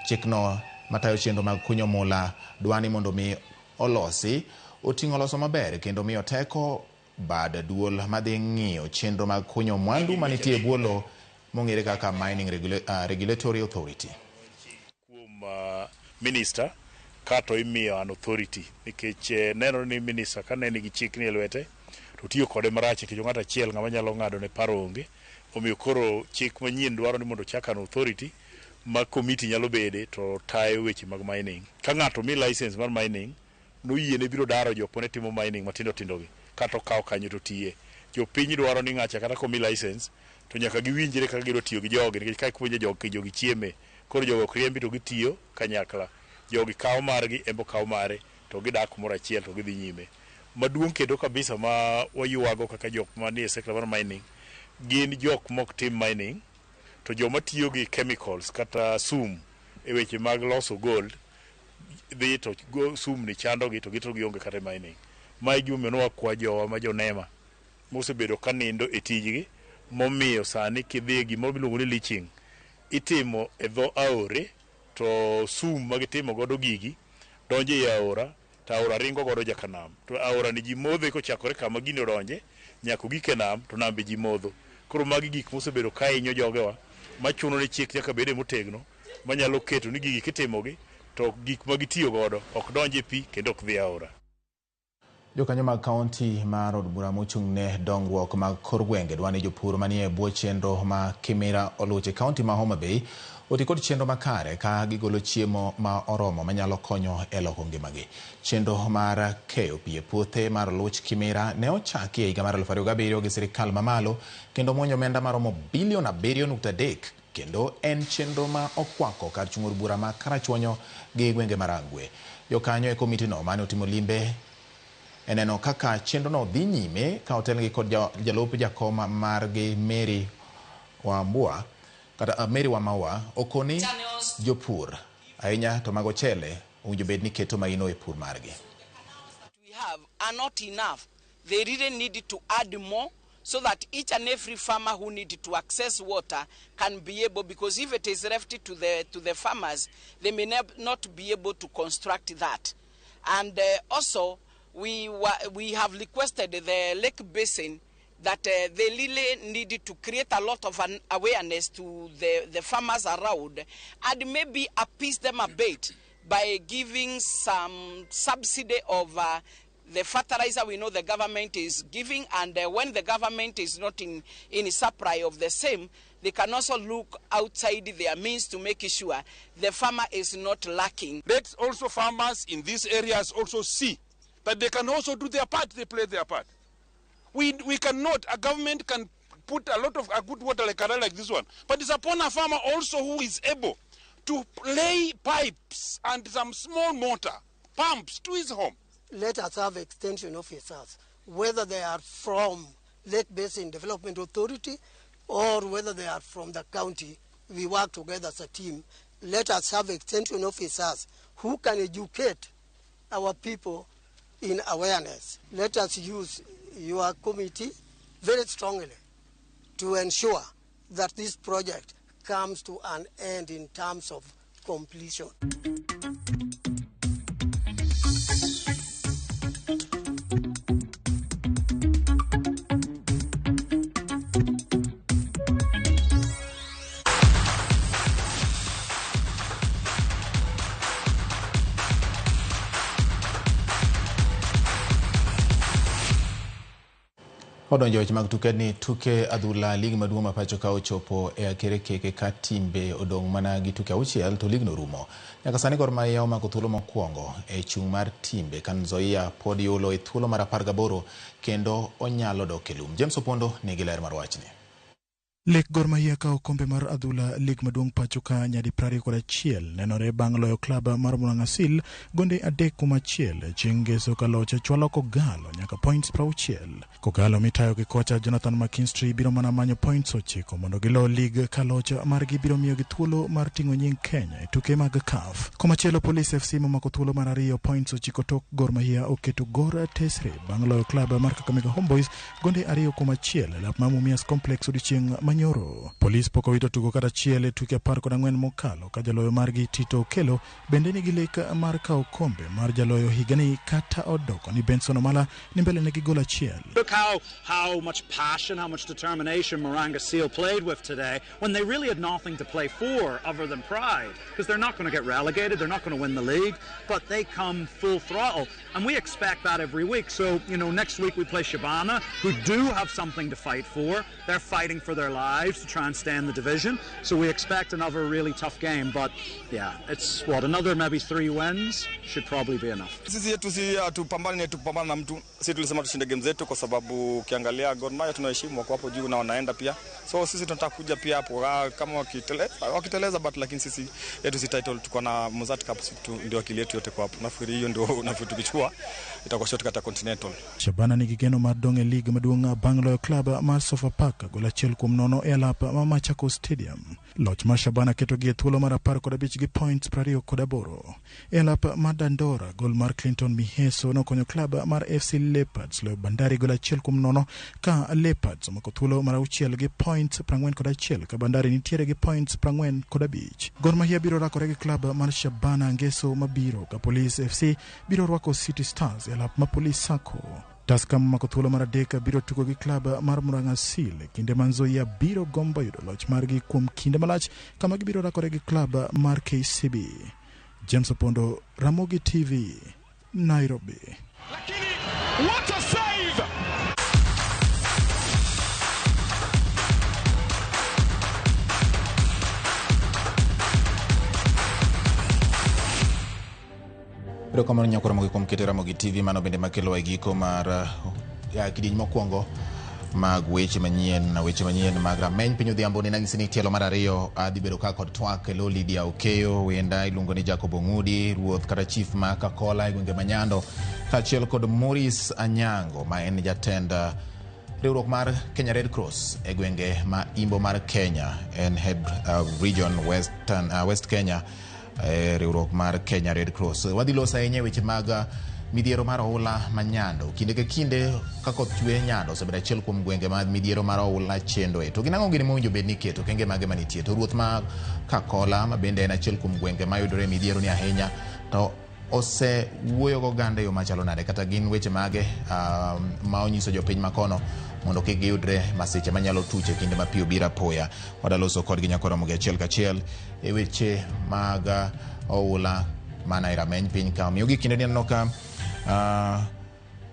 chikno matayo chenro mag kunyo mula dwani mondo mi olosi oting'o loso maber kendo miyo teko bad duol madhi ng'iyo chenro mag kunyo mwandu manitie e bwo lowo mong'ere kaka Mining Regulatory Authority. Kuom minister kato imiyo an authority nikech nenore ni minister ka ne nigi chik ni e lwete to tiyo kode marach nikech ng'ato achiel ng'ama nyalo ng'ado ne paro onge. Omiyo koro chik manyien dwaro ni mondo ochak an authority ma committee nyalo bede to tayo weche mag mining. Ka ng'ato mi license mar mining noyiene biro daro jok mane timo mining matindo tindo gi kata okawo kanyo to tiye. Jopiny dwaro ni ng'acha kata komi license to nyaka giwinjre kaka gidwa tiyo gi jogi nikech ka ipuonjo jogi jogi chieme koro jogo ok riembi to gitiyo kanyakla. Jogi kawo margi en bo kawo mare to gidak kumoro achiel to gidhi nyime. Maduong' kendo kabisa ma waywago kaka jok manie sector mar mining gin jok mok tim mining to joma tiyo gi chemicals kata sum e weche mag loso gold dhi to sum ni chandogi to gito gionge kata e mining. Ma e gimomiyo ne wakwa jowa ma jonema mosebedo ka nindo e tijgi Momiyo sani kidhi gimoro miluongo ni leaching itimo e dho aore to sum ma gitimo godo gigi donjo ei aora to aora ringo godo nyaka nam. To aora ni ji modhe kochakore kama gini odonje nyaka ogik e nam to nam be ji modho. Koro magi gik mosebedo ka hinyo jogewa machuno ni chik nyaka bede motegno manyalo keto ni gigi kitimogi to gik ma gitiyo godo ok donj e pi kendo ok dhi aora. Jokanyo mag kaunti mar od bura mochung' ne dongruok mag kor gwenge dwa ni jopur manie bwo chenro ma Kimira Oluch e kaunti ma Homa Bay oti kod chenro makare ka gigolo chiemo ma oromo manyalo konyo e loko ngimagi. Chenro mar keyo pi e puothe mar Oluch Kimira ne ochaki e higa mar 2007 gi sirikal mamalo kendo muonyo omenda maromo bilion 7.3 kendo en chenro ma okwako kar chung' od bura ma Karachuonyo gi gwenge ma Rangwe. Jokanyo e komitino mane otimo limbe e neno kaka chenrono dhi nyime ka otelnegi kod jalup jakom margi Mary Wambua kata Mary Wamaua okoni jopur ahinya to mag ochele owinjo bed ni keto maino e pur margi. We have are not enough. They really need to add more so that each and every farmer who need to access water can be able, because if it is left to the farmers, they may not be able to construct that. And also, we have requested the lake basin that they really need to create a lot of an awareness to the farmers around and maybe appease them a bit by giving some subsidy of the fertilizer we know the government is giving, and when the government is not in supply of the same, they can also look outside their means to make sure the farmer is not lacking. Let also farmers in these areas also see that they can also do their part, they play their part. We cannot, a government can put a lot of a good water like canal like this one, but it's upon a farmer also who is able to lay pipes and some small motor pumps to his home. Let us have extension officers, whether they are from Lake Basin Development Authority or whether they are from the county. We work together as a team. Let us have extension officers who can educate our people in awareness. Let us use your committee very strongly to ensure that this project comes to an end in terms of completion. Odonjo weche mag tuke ni tuke adhula lig maduong' ma pacho ka ochopo e akere keke ka timbe odong' mana gi tuke auchiel to ligno rumo. Nyaka sani Gor Mahia omako thuolo mokwongo e chung' mar timbe ka Nzoia pod yulo e thuolo mar 18 kendo onyalo dok e lum. James Opondo nigi ler mar wachni. Lek Gor Mahia ka okombe mar adhula lig maduong' pacho ka nyadi 21 nenore bang' loyo klab mar Murang'asil gonde 3-1 chieng' ngeso ka loch chwalo Kogalo nyaka points 60. Kogalo mitayo gi kocha Jonathan McKinstry biro mana manyo points 9 mondo gilo lig ka loch margi biro miyogi thuolo mar ting'o nying Kenya e tuke mag CAF. Komachielo Police FC momako thuolo mar 2 points 9 tok Gor Mahia oketo Gor tesre bang' loyo klab mar Kakamega Homeboys gonde 2-1 e lap mar Mumias Complex odiochieng' Nyoro. Polis pok owito tugo kata achiel e tuke 14 mokalo ka jaloyo margi Tito Okello bende nigi lek mar kawo kombe mar jaloyo higani kata odoko ni Benson Omala ni mbele negi gol achiel. Look how much passion, how much determination Murang'a Seal played with today when they really had nothing to play for other than pride, because they're not going to get relegated, they're not going to win the league, but they come full throttle, and we expect that every week. So, you know, next week we play Shabana, who do have something to fight for. They're fighting for their lives to try and stay in the division, so we expect another really tough game, but yeah, it's what, another maybe 3 wins should probably be enough. Sisi yetu si hatupambani tupambana na mtu. Sisi tulisema tushinde game zetu kwa sababu ukiangalia Gor Mahia tunaheshimu wako hapo juu na wanaenda pia. So sisi tunataka kuja pia hapo kama wakiteleza but lakini sisi yetu si title, tuko na Mozart Cup ndio akili yetu yote kwa hapo. Nafikiri hiyo ndio nafikiri tukichukua itakuwa shortcut ya Continental. Shabana nigi geno mar dong' e lig maduong' bang' loyo klab mar Sofapaka gol 1-0 e alap ma Machakos Stadium. Loch mar Shabana ketogi e thuolo mar 15 gi points 28. E alap mar Dandora, gol mar Clinton Miheso nokonyo klab mar FC Leopards loyo Bandari gol 1-0 ka Leopards omako thuolo mar 6 gi points 41 ka Bandari nitiere gi points 45. Gor Mahia biro rakore gi klab mar Shabana ngeso mabiro ka Police FC biro rwako City Stars e alap ma Police Sacco. Tusker momako thuolo mar 3 biro tugo gi klab mar Murang'a Seal e kinde ma Nzoia biro gombo yudo loch margi kuom kinde malach kama gibiro rakore gi klab mar KCB. James Opondo, Ramogi TV, Nairobi. What a save! Erokamano nyako Ramogi kuom keto Ramogi TV mano bende makelo e giko mar kidieny mokwongo mag weche manyien weche manyien mag rameny piny odhiambo ne nang'isi ni tielo mar ariyo adhi bedo ka kod twak e lo Lydia Okeyo wenda iluongo ni Jacob Ong'udi ruoth kata chief ma Kakola e gwenge ma Nyando kaachiel kod Maurice Anyango ma en jatend riwruok mar Kenya Red Cross e gwenge ma imbo mar Kenya en head region Western, West Kenya e riwruok mar Kenya Red Cross. Wadhi loso ahinya e weche mag midhiero mar oula ma Nyando. Kinde ka kinde ka koth chwe Nyando osebedo achiel kuom gwenge ma midhiero mar oula chendoe. To gin ang'o gini mowinjo bed ni iketo? Okenge mage manitie? To ruoth ma Kakola ma bende en achiel kuom gwenge mayudore e midhiero ni ahinya to osewuoyo goganda e yo machalo nade kata gin weche mage ma onyiso jopiny makono mondo kik giyudre masiche manyalo tuch e kinde ma pi obiro apoya. Wadaloso kodgi nyaka Ramogi achiel kachiel e weche mag oula mana e rameny piny ka. Omiyo gi kinde ni aneno ka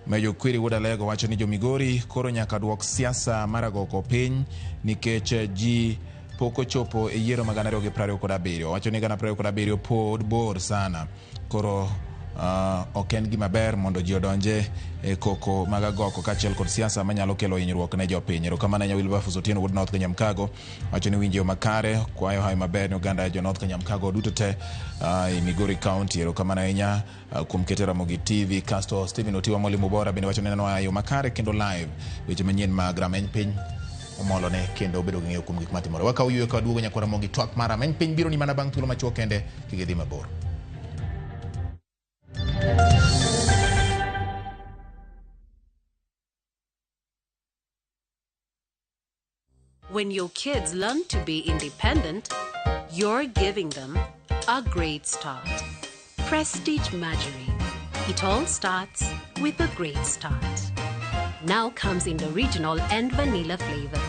Mejo Kwiri wuod Alego wacho ni jo-Migori koro nyaka duok siasa mar agoko piny nikech ji pok ochopo e yiero mag 2027. Owacho ni 2027 pod bor sana. Koro ok en gima ber mondo ji odonje e koko mag agoko kaachiel kod siasa manyalo kelo hinyruok ne jopiny. Erokamano ahinya Wilberforce Otieno wuod North Kanyamkago wacho ni winjo makare kwayo hawi maber ne oganda jo North Kanyamkago duto te e Migori County. Erokamano ahinya kuom kete Ramogi TV. Kasto Stephen Otiwa Mwalimu Bora bende wacho ni neno e yo makare kendo live weche manyien mag rameny piny omolone kendo obedo gi ng'eyo kuom gik matimore. Wakawo yueyo ka waduogo nyakwa Ramogi twak mar rameny piny biro ni mana bang' thuolo machuok kende kik idhi mabor. When your kids learn to be independent, you're giving them a great start. Prestige Margarine. It all starts with a great start. Now comes in the original and vanilla flavor.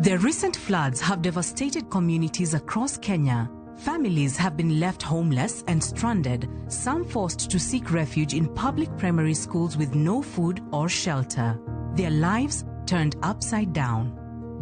The recent floods have devastated communities across Kenya. Families have been left homeless and stranded, some forced to seek refuge in public primary schools with no food or shelter. Their lives turned upside down.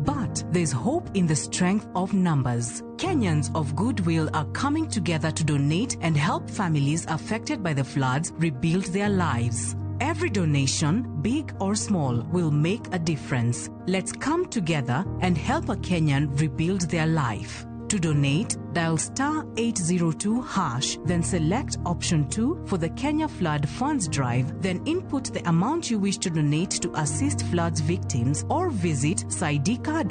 But there's hope in the strength of numbers. Kenyans of goodwill are coming together to donate and help families affected by the floods rebuild their lives. Every donation, big or small, will make a difference. Let's come together and help a Kenyan rebuild their life. To donate, dial star 802 hash, then select option 2 for the Kenya Flood Funds Drive, then input the amount you wish to donate to assist floods victims or visit saidika.co.ke.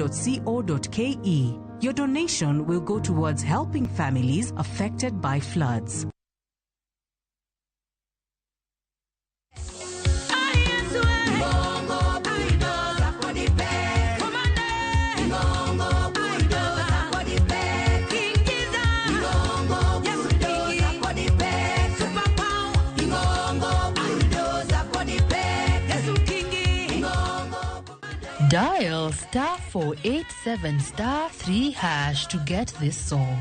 Your donation will go towards helping families affected by floods. Dial star 487 star 3 hash to get this song.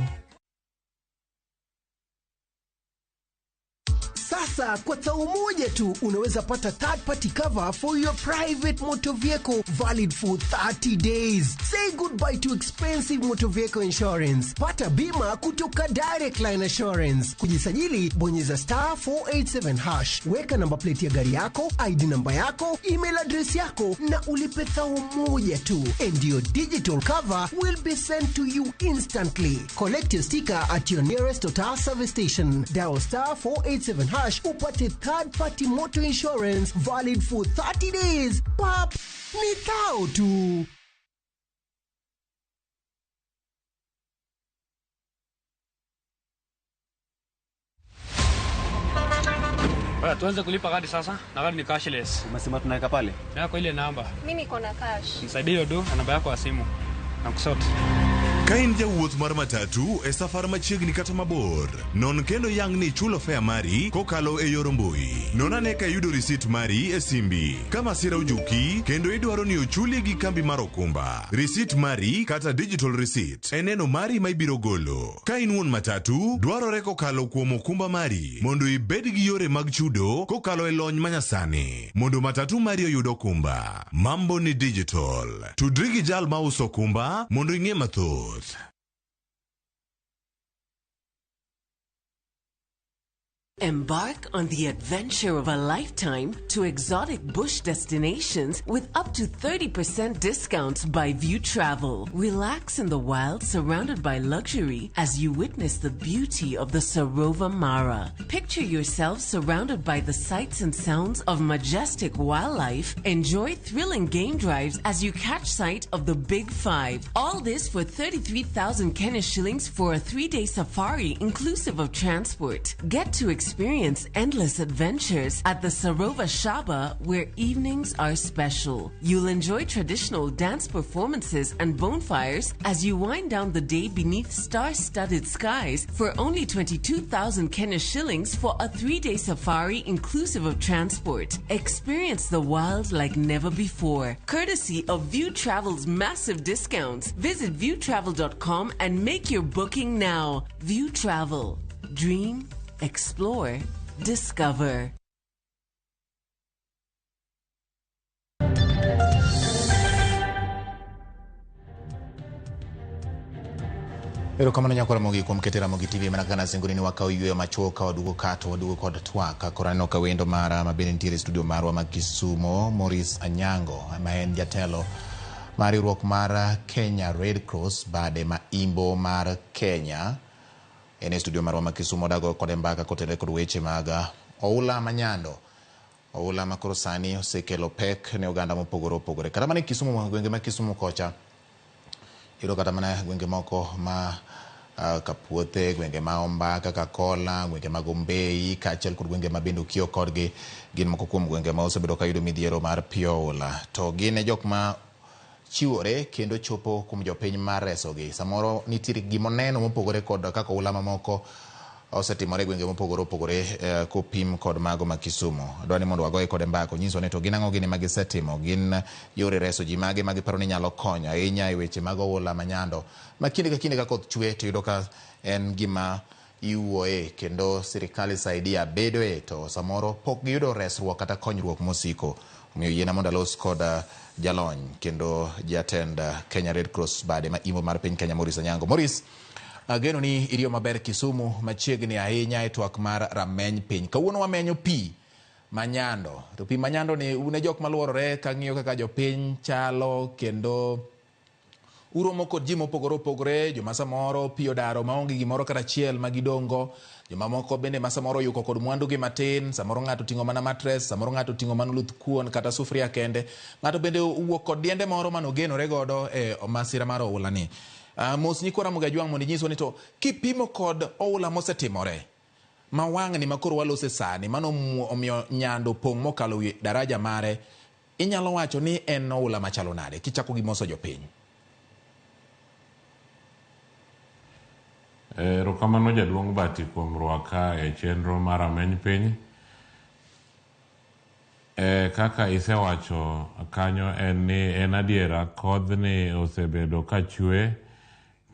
Sasa kwa tao moja tu unaweza pata third party cover for your private motor vehicle valid for 30 days. Say goodbye to expensive motor vehicle insurance. Pata bima kutoka Direct Line Assurance. Kujisajili, bonyeza star 487 hash. Weka namba plate ya gari yako, ID namba yako, email address yako na ulipe thao moja tu. And your digital cover will be sent to you instantly. Collect your sticker at your nearest Total service station. Dial star 487 hash upate third party motor insurance valid for 30 days. Pap! Ni thao tu. Baya, tuanze kulipa kadi sasa na kadi ni cashless. Umesema tunaweka pale? Yako ile namba. Mimi niko na cash. Nisaidie hiyo do na namba yako ya simu. Na kusort. Ka in jawuoth mar matatu e safar machiegni kata mabor, non kendo yang ni ichulo fare mari kokalo e yor mbui. Non ane ka iyudo risit mari e simbi. Ka masira ojuki kendo idwaro ni ochuli gi kambi mar okumba, risit mari kata digital receipt e neno mari ma ibiro golo. Ka in wuon matatu, dwarore kokalo kuom okumba mari mondo ibed gi yore mag chudo kokalo e lony manyasani mondo matatu mari oyud okumba. Mambo ni digital. Tudri gi jal mauso okumba mondo ing'e mathoth. Embark on the adventure of a lifetime to exotic bush destinations with up to 30% discounts by View Travel. Relax in the wild surrounded by luxury as you witness the beauty of the Sarova Mara. Picture yourself surrounded by the sights and sounds of majestic wildlife. Enjoy thrilling game drives as you catch sight of the Big Five. All this for 33,000 Kenya shillings for a 3-day safari inclusive of transport. Get to experience endless adventures at the Sarova Shaba, where evenings are special. You'll enjoy traditional dance performances and bonfires as you wind down the day beneath star-studded skies for only 22,000 Kenya shillings for a 3-day safari inclusive of transport. Experience the wild like never before, courtesy of View Travel's massive discounts. Visit viewtravel.com and make your booking now. View Travel. Dream, explore, discover. Erokamano nyako Ramogi kuom keto Ramogi TV mana kaka nasingoni ni wakawo yueyo machuok ka waduogo ka to waduogo kod twak. Koro aneno ka wendo mara ma bende nitiere e studio marwa ma Kisumo, Maurice Anyango, ma en jatelo mar riwruok mar Kenya Red Cross bade ma imbo mar Kenya. En e studio marwa ma Kisumo dago kode mbaka kotenore kod weche mag oula ma Nyando. Oula ma koro sani osekelo pek ne oganda mopogore opogore. Kata mana e Kisumu, gwenge ma Kisumu kocha, iyudo kata mana gwenge moko ma Kapuothe, gwenge ma Ombaka, Kakola, gwenge mag Ombei, kaachiel kod gwenge ma bende okiewo kodgi, gin moko kuom gwenge ma osebedo ka yudo midhiero mar pi oula. To gin e jok ma chiwore kendo chopo kuom jopiny mar resogi. Samoro nitiere gimoneno mopogore kod kaka oula mamoko osetimore e gwenge mopogore opogore kopim kod mago ma Kisumu. Adwa ni mondo wagoye kode mbaka, onyiswa ni to gin ang'o gini ma gisetimo, gin yore reso ji mage ma giparo ni nyalo konyo ahinya e weche mag oula ma Nyando. Ma kinde ka kinde ka koth chwe to iyudo ka en gima iwuoye kendo sirikal saidia bedoe to samoro pok giyudo resruok kata konyruok mosiko. Omiyo yiena mondo alos kod jalony kendo jatend Kenya Red Cross bade ma imo mar piny Kenya Maurice Anyango. Maurice, ageno ni iriyo maber Kisumu machiegni ahinya e twak mar rameny piny. Kawuono wamenyo pi ma Nyando. To pi ma Nyando ni un e jok maluorore kang'iyo kaka jopiny chalo kendo uromo kod ji mopogore opogore, joma samoro pi odaro maonge gimoro kata achiel ma gidong'go, joma moko bende ma samoro oyuko kod mwandu gi matin, samoro ng'ato oting'o mana mattress, samoro ng'ato oting'o mana oluth kuon kata sufuria kende. Ng'ato bende owuok kod diende moro manogenore godo e masira mar oula ni. Mos nyikwa Ramogi Ajwang' mondo inyiswa ni to kipimo kod oula mosetimore ma wang'ni ma koro walose sani mano omiyo Nyando pong' mokalo wi daraja mare, inyalo wacho ni en oula machalo nade kichako gi moso jopiny? Erokamano jaduong' Bati kuom rwaka e chenro mar Rameny Piny. Kaka isewacho kanyo en ni en adiera kodhni osebedo ka chwe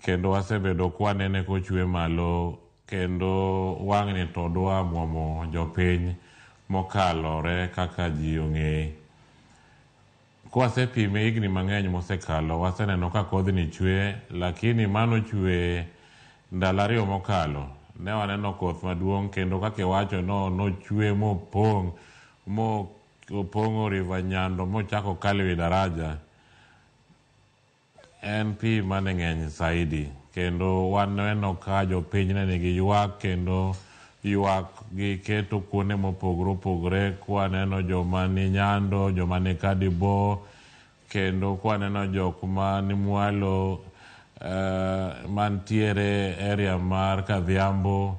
kendo wasebedo kwanene kochwe malo kendo wang'ni to dwa muomo jopiny mokalore kaka ji ong'eye. Kwasepime higni mang'eny mosekalo, waseneno ka kodhni chwe, lakini mano chwe ndalo ariyo mokalo. Ne waneno koth maduong' kendo kaka iwacho no nochwe mopong' mopong'o River Nyando mochako kalo ewi daraja. En pi mane ng'eny saidi kendo waneno ka jopiny ne nigi ywak kendo ywak giketo kuonde mopogore opogore kwaneno joma ni Nyando, joma ni Kadibo, kendo kwaneno jok mani mwalo mantiere area mar Kadhiambo,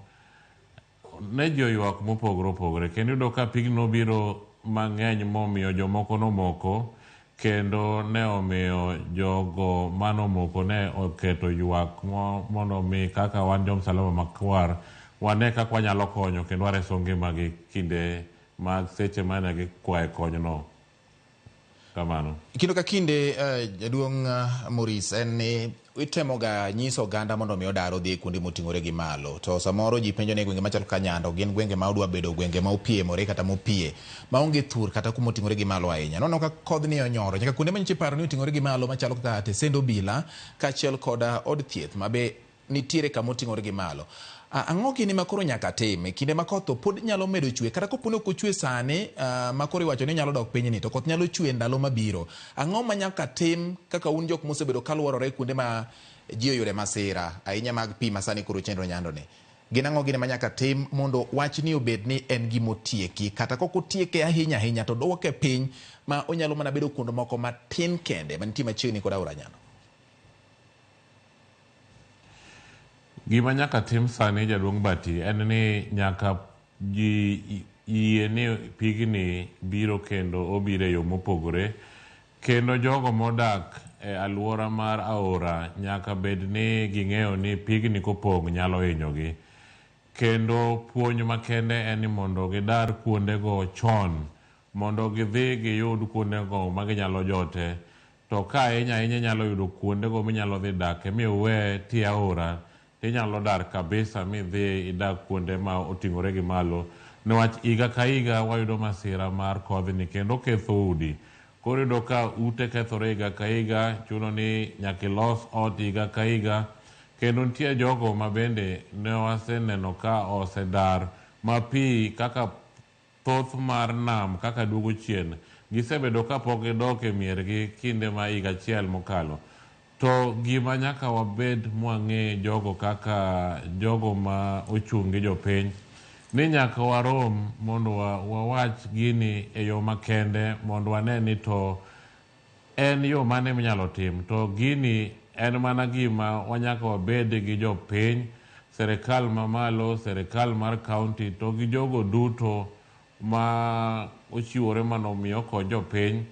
ne ji oywak mopogore opogore kendo iyudo ka pigni nobiro mang'eny momiyo jomoko nomoko kendo ne omiyo jogo manomoko ne oketo ywak mondo mi kaka wan jo Msalaba Makwar wane kaka wanyalo konyo kendo wareso ngimagi kinde mag seche mane gikwaye konyno. Kamano. Kinde ka kinde jaduong' Maurice en ni itemoga nyiso oganda mondo mi odar odhi kuonde moting'ore gi malo to samoro ji penjo ni gwenge machalo kaka Nyando gin gwenge ma odwa bedo gwenge ma opiemore kata mopie maonge thur kata kuma oting'ore gi malo ahinya. Nono ka kodhni onyoro nyaka kuonde manyiche paro ni oting'ore gi malo machalo kaka Tesendo Obila kaachiel koda od thieth ma be nitiere kama oting'ore gi malo. Ang'o gini ma koro nyaka tim e kinde ma koth to pod nyalo medo chwe kata kopo ni ok ochwe sani ma koro iwacho ni nyalo dok piny ni to koth nyalo chwe ndalo mabiro. Ang'o ma nyaka tim kaka un jok mosebedo kaluorore kuonde ma ji oyude masira ahinya mag pi ma sani koro chenro Nyando ni? Gin ang'o gini ma nyaka tim mondo wachni obed ni en gimotieki kata kok otieke ahinya ahinya to duoke piny ma onyalo mana bedo kuond moko matin kende mantie machiegni kod aora Nyando? Gima nyaka tim sani jaduong' Bati en ni nyaka ji yie ni pigni biro kendo obiro e yo mopogore kendo jogo modak e aluora mar aora nyaka bed ni ging'eyo ni pigni kopong' nyalo hinyogi. Kendo puonj makende en ni mondo gidar kuondego chon mondo gidhi giyud kuondego ma ginyalo jote to ka ahinya ahinya inyalo yudo kuondego minyalo dhi dake miwe tie aora inyalo dar kabisa midhi idag kuonde ma oting'ore gi malo niwach higa ka higa wayudo masira mar kodhni kendo ketho udi. Koro iyudo ka ute kethore higa ka higa, chuno ni nyaka ilos ot higa ka higa kendo nitie jogo ma bende ne waseneno ka osedar ma pi kaka thoth mar nam kaka duogo chien gisebedo kapok gidok e miergi kinde ma higa achiel mokalo. To gima nyaka wabed mwang'e jogo kaka jogo ma ochung' gi jopiny ni nyaka warom mondo wawach gini e yo makende mondo wane ni to en yo mane minyalo tim. To gini en mana gima wanyaka wabed gi jopiny, serikal mamalo, serikal mar county to gi jogo duto ma ochiwore mondo mi okony jopiny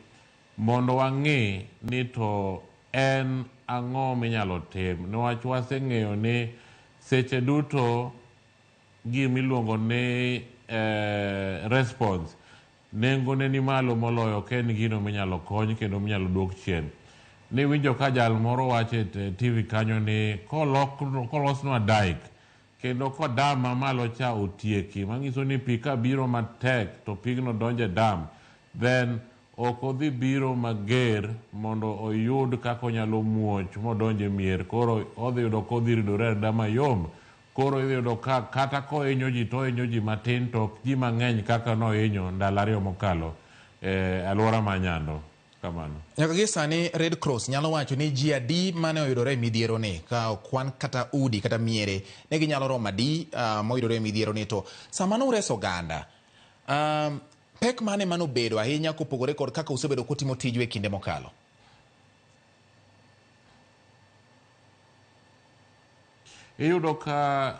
mondo wang'i ni to en ang'o minyalo tim niwach waseng'eyo ni seche duto gimiluongo ni response nengone ni malo moloyo ka en gino minyalo kony kendo minyalo duok chien. Niwinjo ka jal moro wacho e TV kanyo ni kolosnwa dike kendo kodam mamalo cha otieki manyiso ni pi kabiro matek to pigno donjo e dam then ok odhi biro mager mondo oyud kaka onyalo muoch modonj e mier koro odhi yudo kodhi ridore arida mayom koro idhi yudo ka kata kohinyo ji to ohinyo ji matin to ok ji mang'eny kaka nohinyo ndalo ariyo mokalo e aluora ma Nyando. Kamano. Nyaka gi sani Red Cross nyalo wacho ni ji adi mane oyudore e midhiero ni ka okwan kata udi kata miere ne ginyalo romo adi moyudore e midhiero ni to sama nureso oganda pek mane manobedo ahinya kopogore kod kaka usebedo kutimo tiju e kinde mokalo? Iyudo ka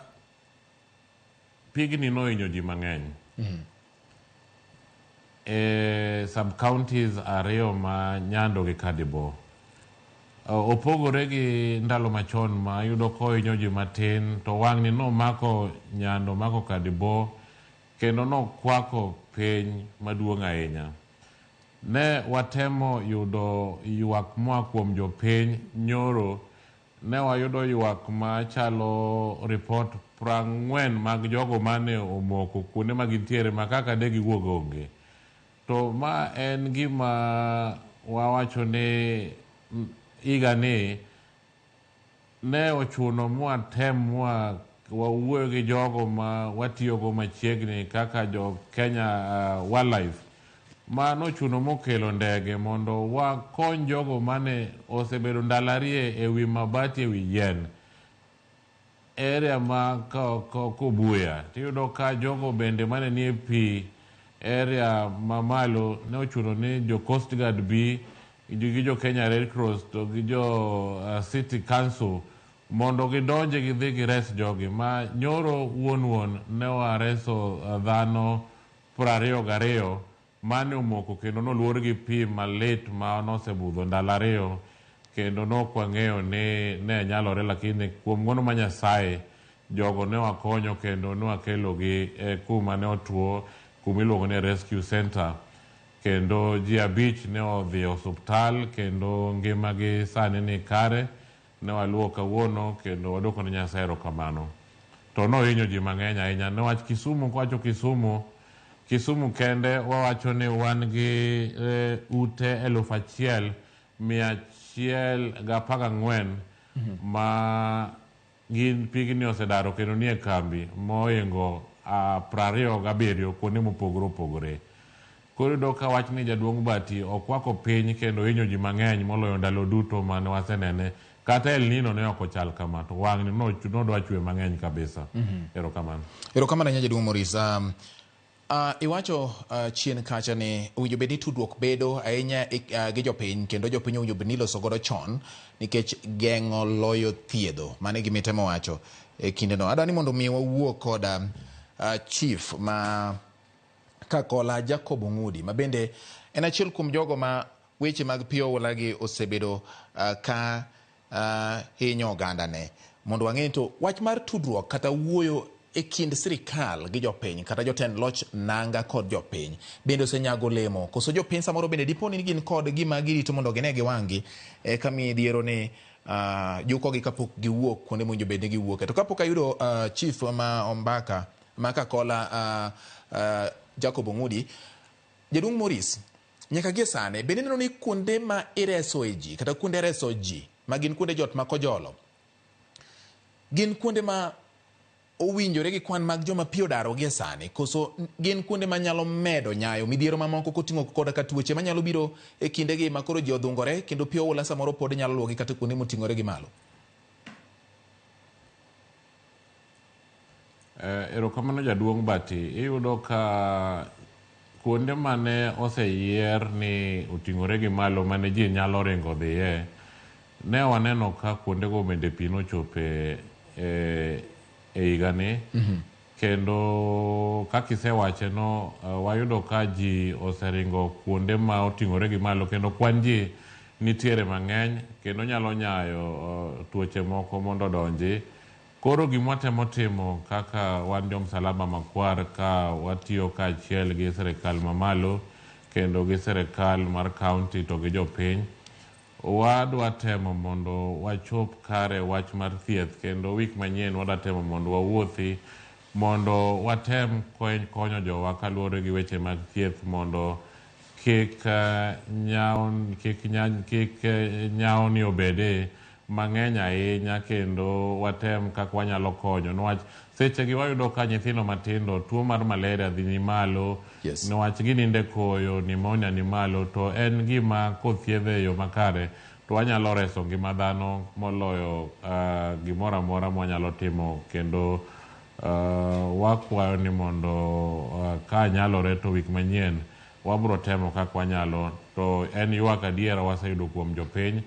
pigni nohinyo ji mang'eny. E sub counties ariyo ma Nyando gi Kadibo. Opogore gi ndalo machon ma iyudo kohinyo ji matin to wang'ni nomako Nyando mako Kadibo kendo nokwako piny maduong' ahinya. Ne watemo yudo ywak moa kuom jopiny nyoro ne wayudo ywak machalo ripot 40 mag jogo mane omoko kuonde ma gintiere ma kaka de giwuog onge. To ma en gima wawacho ni higa ni ne ochuno mwatem mwa wawuoyo gi jogo ma watiyogo machiegni kaka jo Kenya Wildlife ma nochuno mokelo ndege mondo wakony jogo mane osebedo ndalo ariyo e wi mabati e wi yien area ma Kobuya. Tiyudo ka jogo bende mane nie pi area mamalo ne ochuno ni jo Coast Guard bi gi jo Kenya Red Cross to gi jo City Council mondo gidonje gidhi gires jogi ma nyoro wuon wuon ne wareso dhano 22 mane omoko kendo noluor gi pi malit ma nosebudho ndalo 2 kendo nok wang'eyo ni ne nyalore, lakini kuom ng'wono ma Nyasaye jogo ne wakonyo kendo ne wakelogi e kuma ne otuo kuma iluongo ni rescue center kendo ji 5 ne odhi e osuptal kendo ngimagi sani ni kare. Ne waluwo kawuono kendo waduoko ne Nyasaye erokamano. To nohinyo ji mang'eny ahinya niwach Kisumu, kwacho Kisumu, Kisumu kende wawacho ni wan gi ute 1114 ma gin pigni osedaro kendo nie kambi mohingo 27 kuonde mopogore opogore. Koro iyudo ka wach ni jaduong' Bati okwako piny kendo hinyo ji mang'eny moloyo ndalo duto mane wasenene. Kata El Nino ne ok ochal kama, to wang'ni nodwa chwe mang'eny kabisa. Erokamano. Erokamano ahinya jaduong' Maurice. Iwacho chien kacha ni owinjo bed ni tudruok bedo ahinya gi jopiny kendo jopiny owinjo bed ni iloso godo chon nikech geng'o loyo thiedho. Mano e gima itemo wacho e kindeno. Adwa ni mondo mi wawuo kod chief ma Kakola Jacob Ong'udi ma bende en achiel kuom jogo ma weche mag pi oula gi osebedo ka hinyo ogandane. Mondo wang'e to wach mar tudruok kata wuoyo e kind sirikal gi jopiny kata jotend loch nanga kod jopiny bende osenyago olemo, koso jopiny samoro bende dipo ni gin kod gima girito mondo gine gi wang'gi eka midhiero ni jukogi kapok giwuok kuonde mowinjo bed ni giwuoke. To kapok ayudo chief ma Ombaka ma Kakola Jacob Ong'udi, jaduong' Maurice, nyaka gie sani bende ineno ni kuonde ma iresoe ji kata kuonde reso ji ma gin kuonde jot ma Kojolo gin kuonde ma owinjore gi kwan mag joma pi odaro gie sani, koso gin kuonde manyalo medo nyayo midhiero mamoko koting'o koda ka tuoche manyalo biro e kindegi ma koro ji odhungore kendo pi oula samoro pod nyalo luwogi kata kuonde moting'ore gi malo? Erokamano jaduong' Bati. Iyudo ka kuonde mane oseyier ni oting'ore gi malo mane ji nyalo ringo dhiye, ne waneno ka kuondego bende pi nochope e higani. Kendo kaka isewache no, wayudo ka ji oseringo kuonde ma oting'ore gi malo kendo kwan ji nitiere mang'eny kendo nyalo nyayo tuoche moko mondo odonji. Koro gima watemo timo kaka wan jo Msalaba Makwar ka watiyo kaachiel gi sirikal mamalo kendo gi sirikal mar county to gi jopiny, wadwa temo mondo wachop kare wach mar thieth kendo wik manyien wadwa temo mondo wawuothi mondo watem konyo jowa kaluwore gi weche mag thieth mondo kik nyawni obede mang'eny ahinya kendo watem kaka wanyalo konyo niwach sechegi wayudo ka nyithindo matindo tuo mar malaria dhi ni malo. Niwach gininde koyo, pneumonia ni malo, to en gima kothiedhe e yo makare to wanyalo reso ngima dhano moloyo gimoro amora mwanyalo timo kendo wakwayo ni mondo ka nyalore to wik manyien wabro temo kaka wanyalo. To en ywak adiera waseyudo kuom jopiny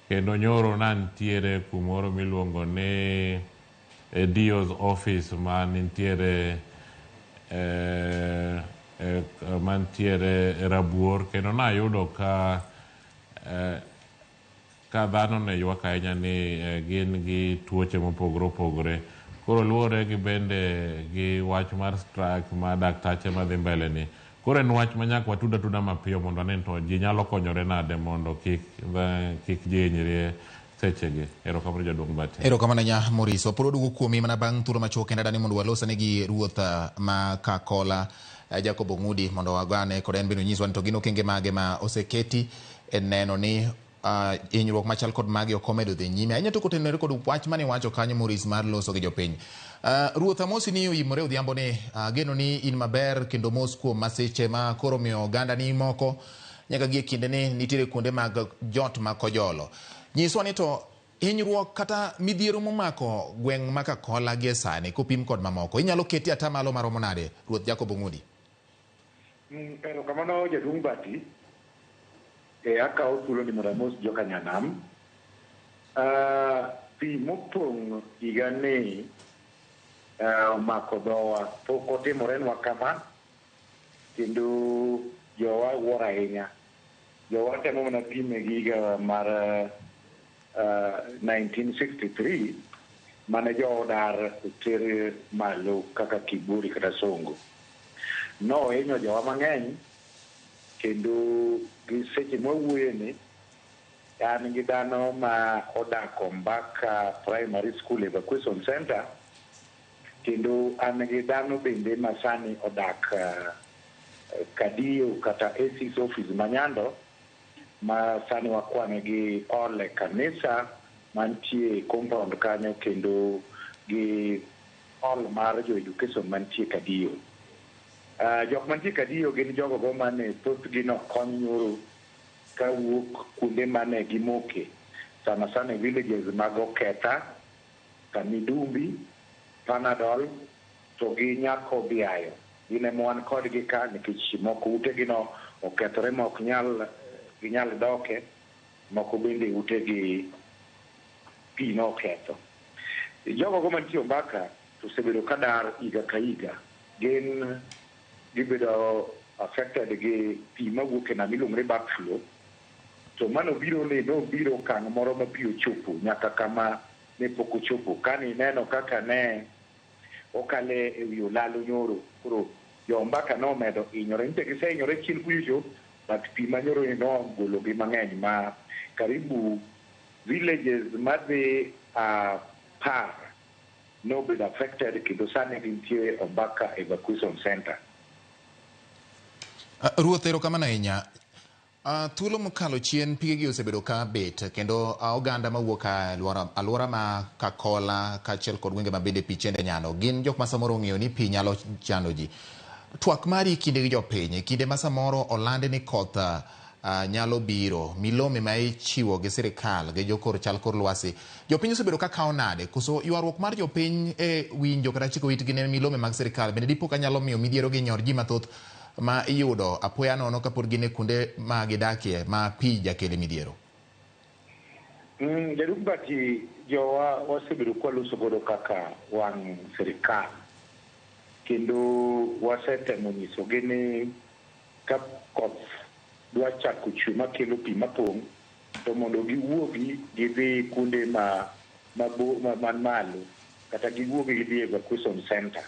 kendo nyoro nantiere kumoro miluongo ni DO's office ma nintiere mantiere Rabuor kendo nayudo ka dhano ne ywak ahinya ni gin gi tuoche mopogore opogore. Koro luwore gi bende gi wach mar strike ma daktache madhi mbele ni. Koro en wach ma nyaka watud atuda mapiyo mondo wane to ji nyalo konyore nade mondo kik ji hinyre sechegi. Erokamano jaduong' Bati. Erokamano ahinya Maurice. Wapod waduogo kuomi mana bang' thuolo machuok kendo adani mondo walosane gi ruoth ma Kakola Jacob Ong'udi mondo wagane kod en bende onyiswa ni to gin okenge mage ma oseketi e neno ni hinyruok machal kod magi ok omedo dhi nyime ahinya to kotenore kod wach mane iwacho kanyo Maurice mar loso gi jopiny. Ruoth amosi ni oimore odhiambo ni ageno ni in maber kendo mos kuom masiche ma koro miyo oganda ni moko nyaka gie kinde ni nitiere kuonde mag jot ma Kojolo. Nyiswa ni to hinyruok kata midhiero momako gweng' ma Kakola gie sani kopim kod mamoko inyalo keti atamalo maromo nade Ruoth Jacob Ong'udi? Erokamano jaduong' Bati. Akawo thuolo ni mondo amos joka Nyanam. Pi mopong' higa ni omako dhowa, pok otimorenwa kama, kendo jowa wuoro ahinya. Jowa temo mana pime gi higa mar 1963 mane joodar oter malo kaka Kiburi kata Songo. Nohinyo jowa mang'eny, kendo gi seche mwawuoye ni an gi dhano ma odak Ombaka Primary School Evacuation Center, kendo an gi dhano bende ma sani odak Kadio kata AC's office Manyando, ma sani wakwane gi ole kanisa mantie compound kanyo, kendo gi hall mar jo education mantie Kadio. Jok mantie Kadio gin jogo go mane thothgi nokony nyoro kawuok kuonde mane gimoke, sana sana e villages mag Oketha, Kamidumbi, Panadol to gi Nyako Biayo. Gin ema wan kodgi ka nikech moko utegi no okethore ma ok nyal ginyal doke, moko bende utegi pi noketho. Jogo go mantie Ombaka to osebedo ka dar higa ka higa, gin gibedo affected gi pi mawuok e nam miluongo ni backflow. To mano biro ni nobiro okang' moro ma pi ochopo nyaka kama ne pok ochopo. Kani neno kaka ne okale e wi olalo nyoro, koro jo Ombaka nomedo hinyore. Nyicha gisehinyore chien kucho, but pi manyoro ni nogologi mang'eny ma karibu villages madhi 10 nobedo affected, kendo sani gintie Ombaka Evacuation Center. Ruoth, erokamano ahinya. Thuolo mokalo chien pigegi osebedo ka bet, kendo oganda mawuok a alwora ma Kakola kaachiel kod gwenge ma bende pi chende nyalo gin jok ma samoro ong'eyo ni pi nyalo chando ji. Twak mari kinde gi jopiny, kinde ma samoro olandi ni koth nyalo biro, milome ma ichiwo gi sirikal gi jokor chal kor lwasi, jopiny osebedo ka kawo nade? Koso ywaruok mar jopiny e winjo kata chiko itgi ne milome mag sirikal bende dipo ka nyalo miyo midhiero gi nyor ji mathoth ma iyudo apoya nono kapod gin e kuonde ma gidakie ma pi jakele midhiero? Jaduong' Bati, jowa wasebedo kwaloso godo kaka wang' sirikal, kendo wasetemo nyisogi ni ka koth dwa chako chwe makelo pi mapong', to mondo giwuogi gidhi kuonde ma man malo, kata giwuogi gidhi evacuation center.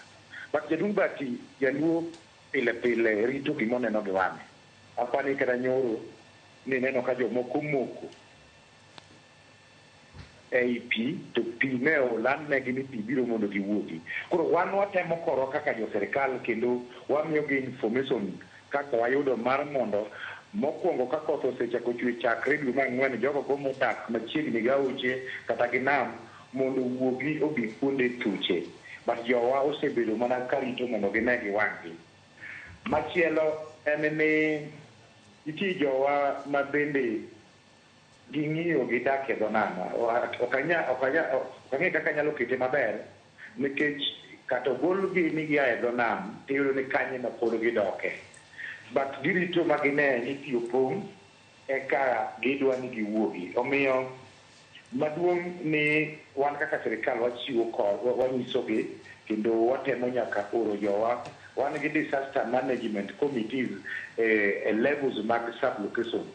But Jaduong' Bati, jaluo pile pile rito gimoneno gi wang'e. Apani kata nyoro ni neno ka jomoko moko ei pi, to pi ne olandnegi ni pi biro mondo giwuogi. Koro wan watemo korwa kaka jo sirikal, kendo wamiyogi information kaka wayudo mar mondo mokwongo ka koth osechako chwe chakre dwe mar ang'wen, jogo go modak machiegni gi aoche kata gi nam mondo owuogi obi kuonde thuche. But jowa osebedo mana karito mondo gine gi wang'gi. Machielo en ni nitie jowa ma bende ging'iyo gidak e dho nam. Ok ang'e kaka anyalo kete maber, nikech kata ogolgi ni gia e dho nam, tiyudo ni kanye ma pod gidoke. But girito ma gine ni pi opong', eka gidwa ni giwuogi. Omiyo maduong' ni wan kaka sirikal wachiwo kor, wanyisogi kendo watemo nyaka oro jowa. Wan gi disaster management committees e levels mag sub-location.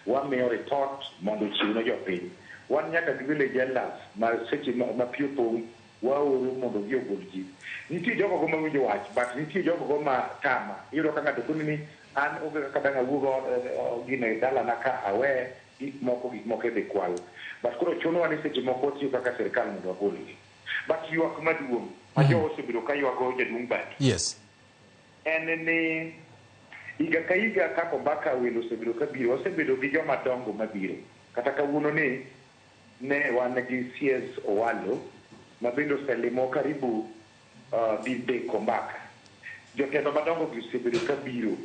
Wamiyo report mondo ochiw ne jopiny. Wan nyaka gi village elders ma seche ma pi opong' waoro mondo odhi ogol ji. Nitie jogo go mawinjo wach, but nitie jogo go ma tama. Iyudo ka ng'ato koni ni an onge kaka dang' awuog gine dalana ka awe gik moko idhi kwal. But koro chunowa ni seche moko watiyo kaka sirikal mondo wagolgi. But ywak maduong' ma jowa osebedo ka ywago Jaduong' Bati. Yes. En ni higa ka higa kaka Ombaka welo osebedo ka biro, wasebedo gi joma dongo mabiro. Kata kawuono ni ne wan gi CS Owalo ma bende oselimo karibu didek Ombaka. Jotelo madongo gi osebedo ka biro.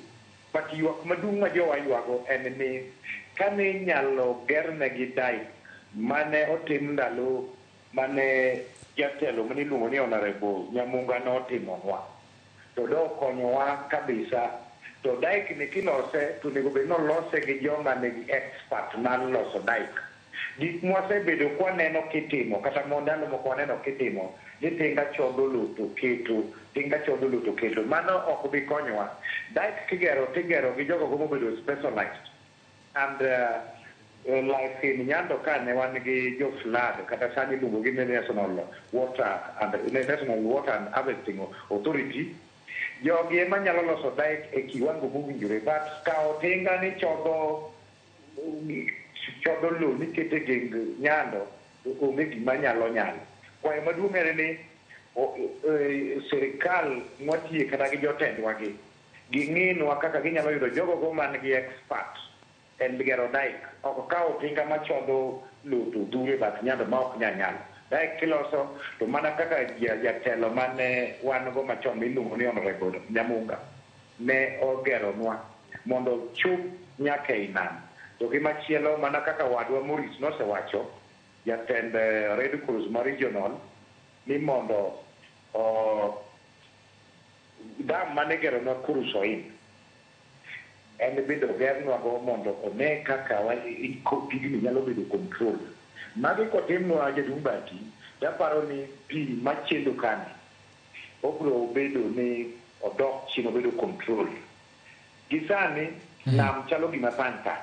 But ywak maduong' ma jowa ywago en ni kane inyalo gernegi dike mane otim ndalo mane jatelo mane iluongo ni Honorable Nyamunga notimonwa, to dokonyowa kabisa To dike ni kilose to onego bed ni olose gi joma nigi expert mar loso dike. Gik mwasebedo kwaneno kitimo kata ndalo moko waneno kitimo ni tinga chodho lowo to keto, tinga chodho lowo to keto. Mano ok bi konyowa. Dike kigero tigero gi jogo mobedo specialized. And like in Nyando ka ne wan gi jo flood kata sani iluongo gi ni National Water and Harvesting Authority. Jogi ema nyalo loso dike e kiwango mowinjore, but kawo tinga ni chodho lowo nikete e geng Nyando to onge gima nyalo nyalo. Kwayo maduong' en ni sirikal mwatiye kata gi jotendwa gi ging'inwa kaka ginyalo yudo jogo go man gi expert e gero dike. Ok kawo tinga machodho lowo to dhuro e bath Nyando ma ok nyal nyalo. Dike kiloso to mana kaka jatelo mane wan go machon miluongo ni Honorable Nyamunga ne ogeronwa mondo chop nyaka ei nam. To gi machielo, mana kaka wadwa Maurice nosewacho, jatend Red Cross ma regional, ni mondo dam mane igeronwa Kurusoin en bende ogernwago mondo one kaka pigni nyalo bedo control. Magi kotimnwa, jaduong' Bati, taparo ni pi machendo kani obiro bedo ni odok chien, obedo control. Gi sani nam chalo gima thany thany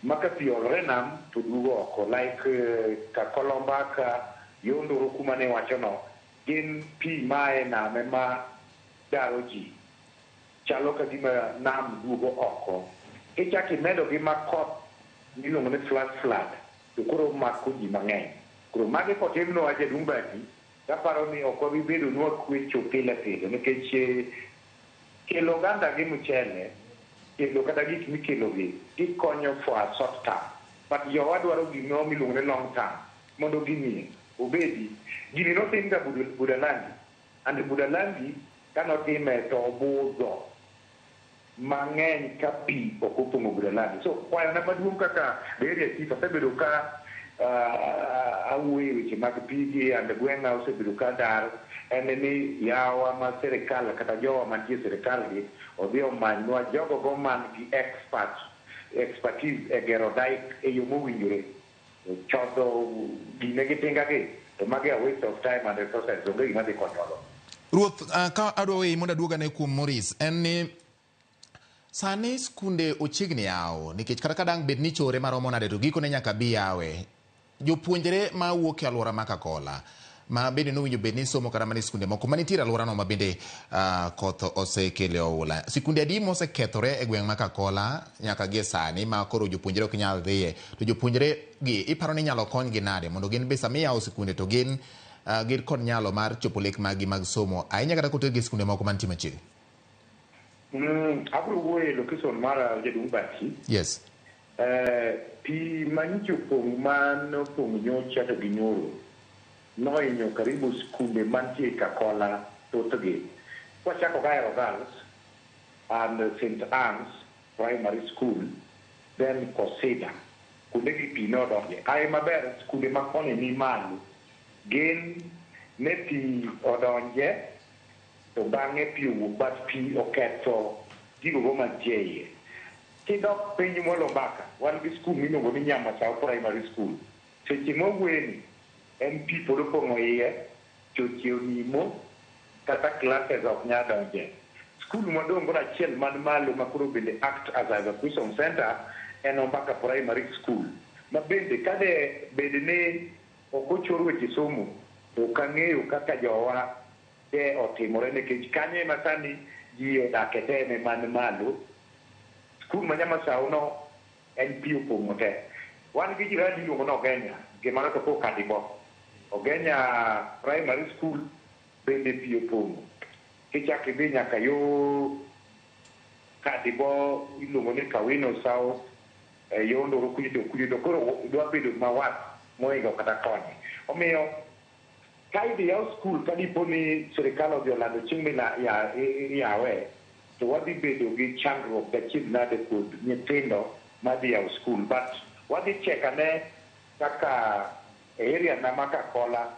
ma ka pi olore nam to duogo oko like Kakolomba ka Yondoro kuma ne wachono gin pi mae nam ema daro ji, chalo ka gima nam duogo oko. Kichako imedo gi ma koth miluongo ni flash flood to koro mako ji mang'eny. Koro magi kotimnwa, jaduong' Bati, taparo ni ok wabi bedo ni wakwecho pile pile nikech kelo oganda gi mchele, kelo kata gik mikelo gi gikonyo for a short term, but jowa dwaro gimoro miluongo ni long term mondo gini obedi. Gini notim ga Budalangi, and Budalangi kanotime to obudho mang'eny ka pi ok opong'o Budalangi. So kwayona maduong' kaka the area chief, asebedo ka awuoyo e weche mag pigi and gweng'a osebedo ka dar, en ni yawa ma sirikal kata jowa mantie e sirikal gi odhi omanynwa jogo go man gi expertise e gero dike e yo mowinjore. Chodho gine gi tinga gi to magi a waste of time and resources, onge gima dhi konyowa. Ruoth, ka adwa weyi mondo aduog ane kuom Maurice, en ni sani skunde ochiegni yawo, nikech kata ka dang' bed ni chore maromo nade to gikone nyaka bi yawe. Jopuonjre mawuok e alwora ma Kakola ma bende nowinjo bed ni somo kata mana e skunde moko manitiere e alworano ma bende koth osekelo oula. Sikunde adi mosekethore e gweng' ma Kakola nyaka gie sani ma koro jopuonjre ok nyal dhiye? To jopuonjre gi iparo ni inyalo konygi nade mondo gin be sama iyawo sikunde to gin kod nyalo mar chopo lek maggi mag somo, ahinya kata kotergi e sikunde moko mantie machiegni? Abiro wuoyo e location mara, jaduong' Bati. Yes. Pi manyicho opong' manopong' nyocha to gi nyoro nohinyo karibu skunde mantie Kakola thothgi. Kwachako Gaero Girls and St. Anne's Primary School, then Kosida, kuonde gi pi nodonje. Ae maber, skunde ma koni ni malo gin ne pi odonje to bang'e pi owuok, but pi oketho gigo go mantie e iye. Kidok piny mwalo Mbaka, wan gi skul miluongo ni Nyamasao Primary School. Seche mwawuoyeni, en pi pod opong'o iye, choche onimo, kata classes ok nyal donje. Skul mwadong' godo achiel man malo ma koro bende act as a evacuation center en Ombaka Primary School. Ma bende kade bed ni ok ochor weche somo, to ok ang'eyo kaka jowa de otimore nikech kanyo ema sani ji odake te ema man malo. Skul ma Nyamasao no en pi opong'o te. Wan gi jirani miluongo ni Ogenya, gimano to koro Kadibo. Ogenya Primary School bende pi opong'o. Kichako idhi nyaka yo Kadibo iluongo ni Kawino South, yo Ndoro kucho koro dwa bedo mawach mohingo kata koni. Omiyo ka idhi yaw skul ka dipo ni sirikal odhi olando chieng' mila yawe, to wadhi bedo gi chandruok gachiedh nade kod nyithindo madhi yawo skul. But wadhi check ane kaka e area na ma Kakola.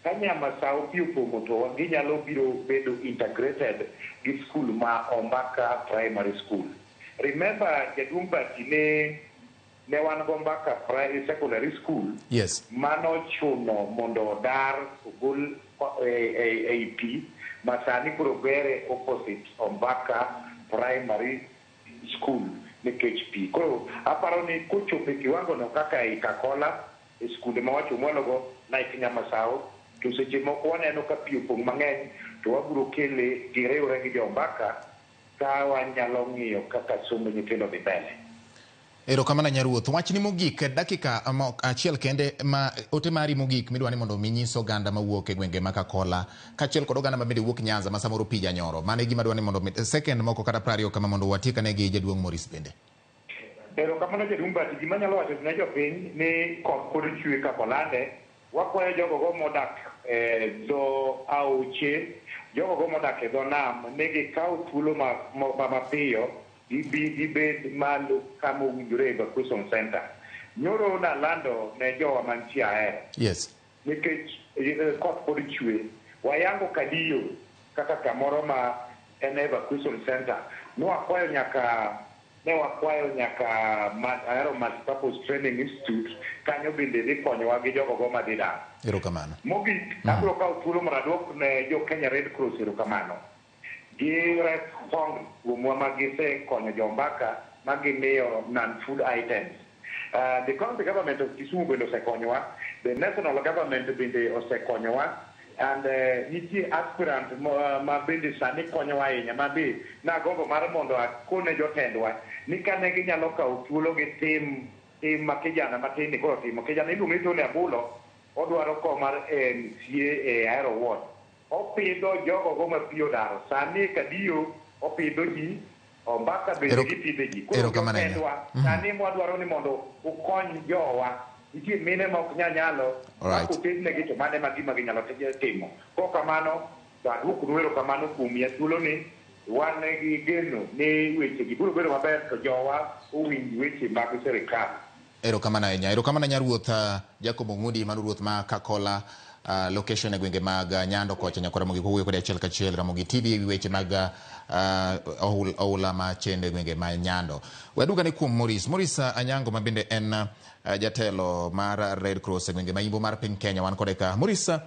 Ka Nyamasao pi opong'o to ginyalo biro bedo integrated gi skul ma Ombaka Primary School. Remember jaduong' Bati ne ne wan go Ombaka Primary Secondary School manochuno mondo odar ogol ei pi ma sani koro gere opposite Ombaka Primary School nikech pi. Koro aparo ni kochopo e kiwango no kaka ei Kakola e skunde mawacho mwalogo like Nyamasao to seche moko waneno ka pi opong' mang'eny to wabiro kele giriwre gi jo Ombaka ka wanyalo ng'iyo kaka somb nyithindo dhi mbele. Erokamano Nyaruoth. Wachni mogik, dakika achiel kende ma ote mari mogik midwa ni mondo mi nyis oganda mawuok e gwenge ma Kakola kaachiel kod oganda ma bende wuok Nyanza ma samoro pi janyoro. Mano e gima adwa ni mondo second moko kata 20 kama mondo watiek ane gi jaduong' Maurice bende. Erokamano jaduong' Bati. Gima anyalo wacho ne jopiny ni koth pod chwe kaka olande. Wakwayo jogogo modak e dho aoche, jogogo modak e dho nam ni gikaw thuolo mapiyo gibi gibed malo kama owinjore evacuation center. Nyoro nalando ne jowa mantie Ahero. Nikech koth pod chwe. Wayango Kadiyo kaka kamoro ma en evacuation center. Nwakwayo nyaka ne wakwayo nyaka Ahero Multipurpose Training Institute kanyo bende dhi konyowa gi jogogo madhi dar. Erokamano. Mogik, abiro kawo thuolo mondo aduok ne jo Kenya Red Cross erokamano. Gi respond kuomwa ma gisekonyo jo Ombaka ma gimiyo non-food items. The county government of Kisumu bende osekonyowa, the national government bende osekonyowa, and nitie aspirant ma bende sani konyowa ahinya ma be nagombo mar mondo akone jotendwa ni kane ginyalo kawo thuolo gitim tim ma kijana matin ni koro timo. Kijana iluongo ni Tony Abulo, odwaro kom mar MCA e Ahero Ward. Opidho jogogo ma pi odaro. Sani Kadiyo opidho ji, Ombaka bende gipidhe ji. Koro jotendwa, sani mwadwaro ni mondo ukony jowa. Nitie mine ma ok nyal nyalo, kotednegi to mano ema gima ginyalo timo. Kok kamano, to aduokonu erokamano kuom miya thuoloni. Wan gi geno ni weche gi biro bedo maber to jowa owinj weche mag sirikal. Erokamano ahinya. Erokamano Nyaruoth Jacob Ong'udi, mano ruoth ma Kakola location e gwenge mag Nyando kocha nyakwar Ramogi kowuoyo kode achiel kachiel Ramogi TV ewi weche mag oula ma chendo e gwenge ma Nyando. Wadugane kuom Maurice. Maurice Anyango ma bende en jatelo mar Red Cross e gwenge ma Imbo mar piny Kenya wan kode ka. Maurice,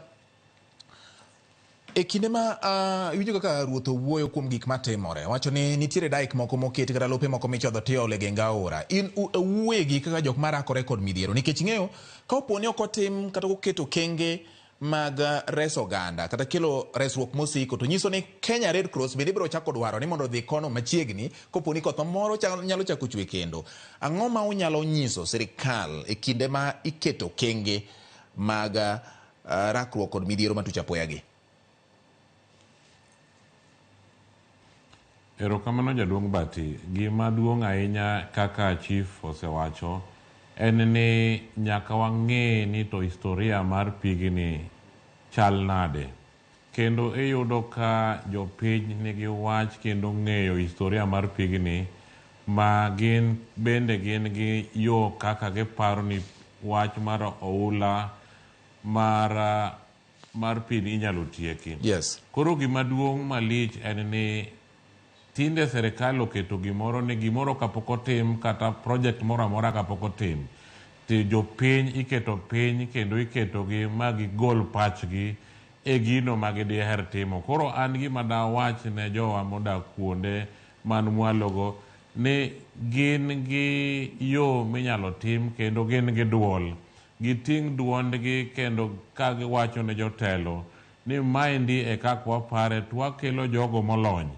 e kinde ma iwinjo kaka ruoth owuoyo kuom gik matimore, wacho ni nitiere dike moko moketi kata lope moko michodho tiolo e geng aora. In uwegi kaka jok marakore kod midhiero, nikech ing'eyo ka opo ni ok otim kata oketo okenge mag reso oganda kata kelo resruok mosiko, to nyiso ni Kenya Red Cross bende ibiro chako dwaro ni mondo odhi kono machiegni kopo ni koth moro nyalo chako chwe kendo. Ang'o ma unyalo nyiso sirikal e kinde ma iketo okenge mag rakruok kod midhiero matuch apoya gi? Erokamano jaduong' Bati. Gima duong' ahinya kaka chief osewacho en ni nyaka wang'e ni to historia mar pigni chal nade. Kendo iyudo ka jopiny nigi wach kendo ng'eyo historia mar pigni ma gin bende gin gi yo kaka giparo ni wach mar oula mar pi inyalo tieki. Koro gima duong' malich en ni tinde serikal oketo gimoro ni gimoro kapok otim kata project moro amora kapok otim to jopiny iketo piny kendo iketogi ma gigol pachgi e gino ma gidiher timo. Koro an gima dawach ne jowa modak kuonde man mwalogo ni gin gi yo minyalo tim kendo gin gi duol. Giting' duondgi kendo ka giwacho ne jotelo ni maendi e kaka wapare to wakelo jogo molony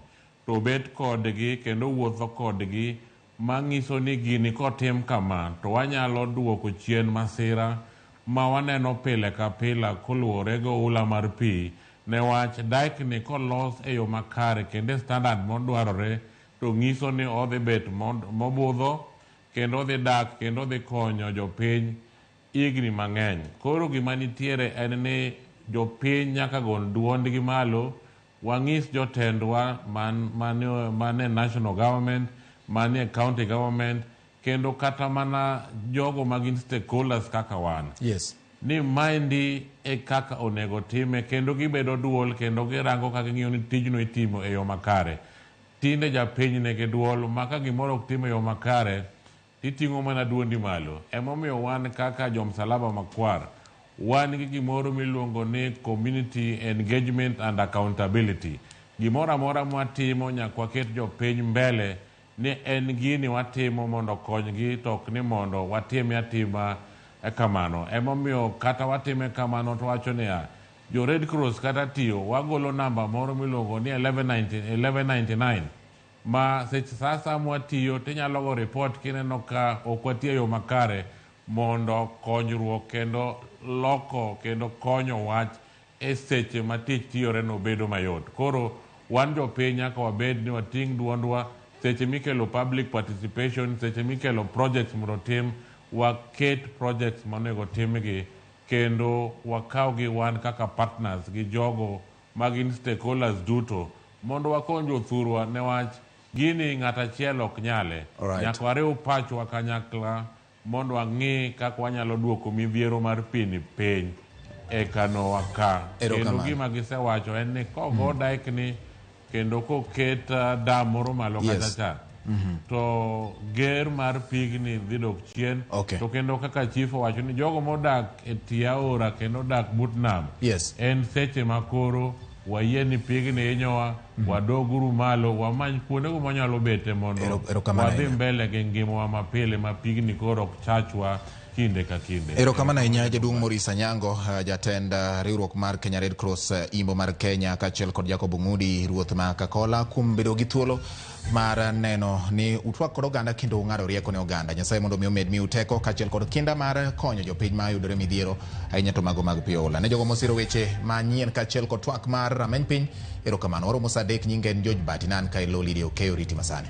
to bet kodgi kendo wuotho kodgi manyiso ni gini kotim kama to wanyalo duoko chien masira ma waneno pile ka pile koluwore gi oula mar pi newach dike ni kolos e yo makare kendo e standard modwarore to nyiso ni odhi bet mobudho kendo odhi dak kendo odhi konyo jopiny higni mang'eny. Koro gima nitiere en ni jopiny nyaka gol duondgi malo, wang'is jotendwa man e national government, manie county government, kendo kata mana jogo ma gin stakeholders kaka wan. ni maendi e kaka onego time kendo gibedo duol kendo girango ka ging'iyo ni tijno itimo e yo makare. Tinde japiny nigi duol ma ka gimoro ok tim e yo makare titing'o mana duondi malo. Emomiyo wan kaka jo Msalaba Makwar wan gi gimoro miluongo ni community engagement and accountability. Gimoro amora mwatimo nyaka waket jopiny mbele ni en gini watimo mondo okonygi to ok ni mondo watime atima kamano. Emomiyo kata watime kamano to wacho niya, jo Red Cross kata tiyo wagolo namba moro miluongo ni 1199 ma seche sa asaya mwatiyo tinyalo go report kineno ka ok watiyo e yo makare mondo konyruok kendo loko kendo konyo wach e seche ma tich tiyore no bedo mayot. Koro wan jopiny nyaka wabed ni wating' duondwa seche mikelo public participation, seche mikelo projects mondo otim, waket projects monego timgi kendo wakawgi wan kaka partners gi jogo magin stakeholders duto mondo wakony jothurwa newach gini ng'at achiel ok nyale. Alright. Nyaka wariw pachwa kanyakla mondo wang'i kaka wanyalo duoko midhiero mar pi ni piny e kanowa ka. Kendo Erokamano. gima gisewacho en ni kogo dike ni kendo koket dam moro malo kacha cha to ger mar pigni dhi dok chien. Okay. To kendo kaka chief owacho ni jogo modak e tie aora kendo odak but nam en seche ma koro wayie ni pigni hinyowa wadoguru malo wamany kuondego mwanyalo bete mondo erokamano wadhi ahinya. mbele gi ngimawa mapile ma pigni koro ok chachwa kinde ka kinde. Erokamano ahinya jaduong' Maurice Anyango, jatend riwruok mar Kenya Red Cross Imbo mar Kenya kaachiel kod Jacob Ong'udi ruoth ma Kakola kuom bedo gi thuolo mar neno ni utwak kod oganda kendo ung'ado rieko ne oganda. Nyasaye mondo mi omed miu teko kaachiel kod kinda mar konyo jopiny ma yudore midhiero ahinya to mago mag pi oula. Ne jogo mosiro weche manyien kaachiel kod twak mar rameny piny, erokamano. Waromo saa 3 nyinga en George Bati nan ka ilo Lydia Okeyo riti masani.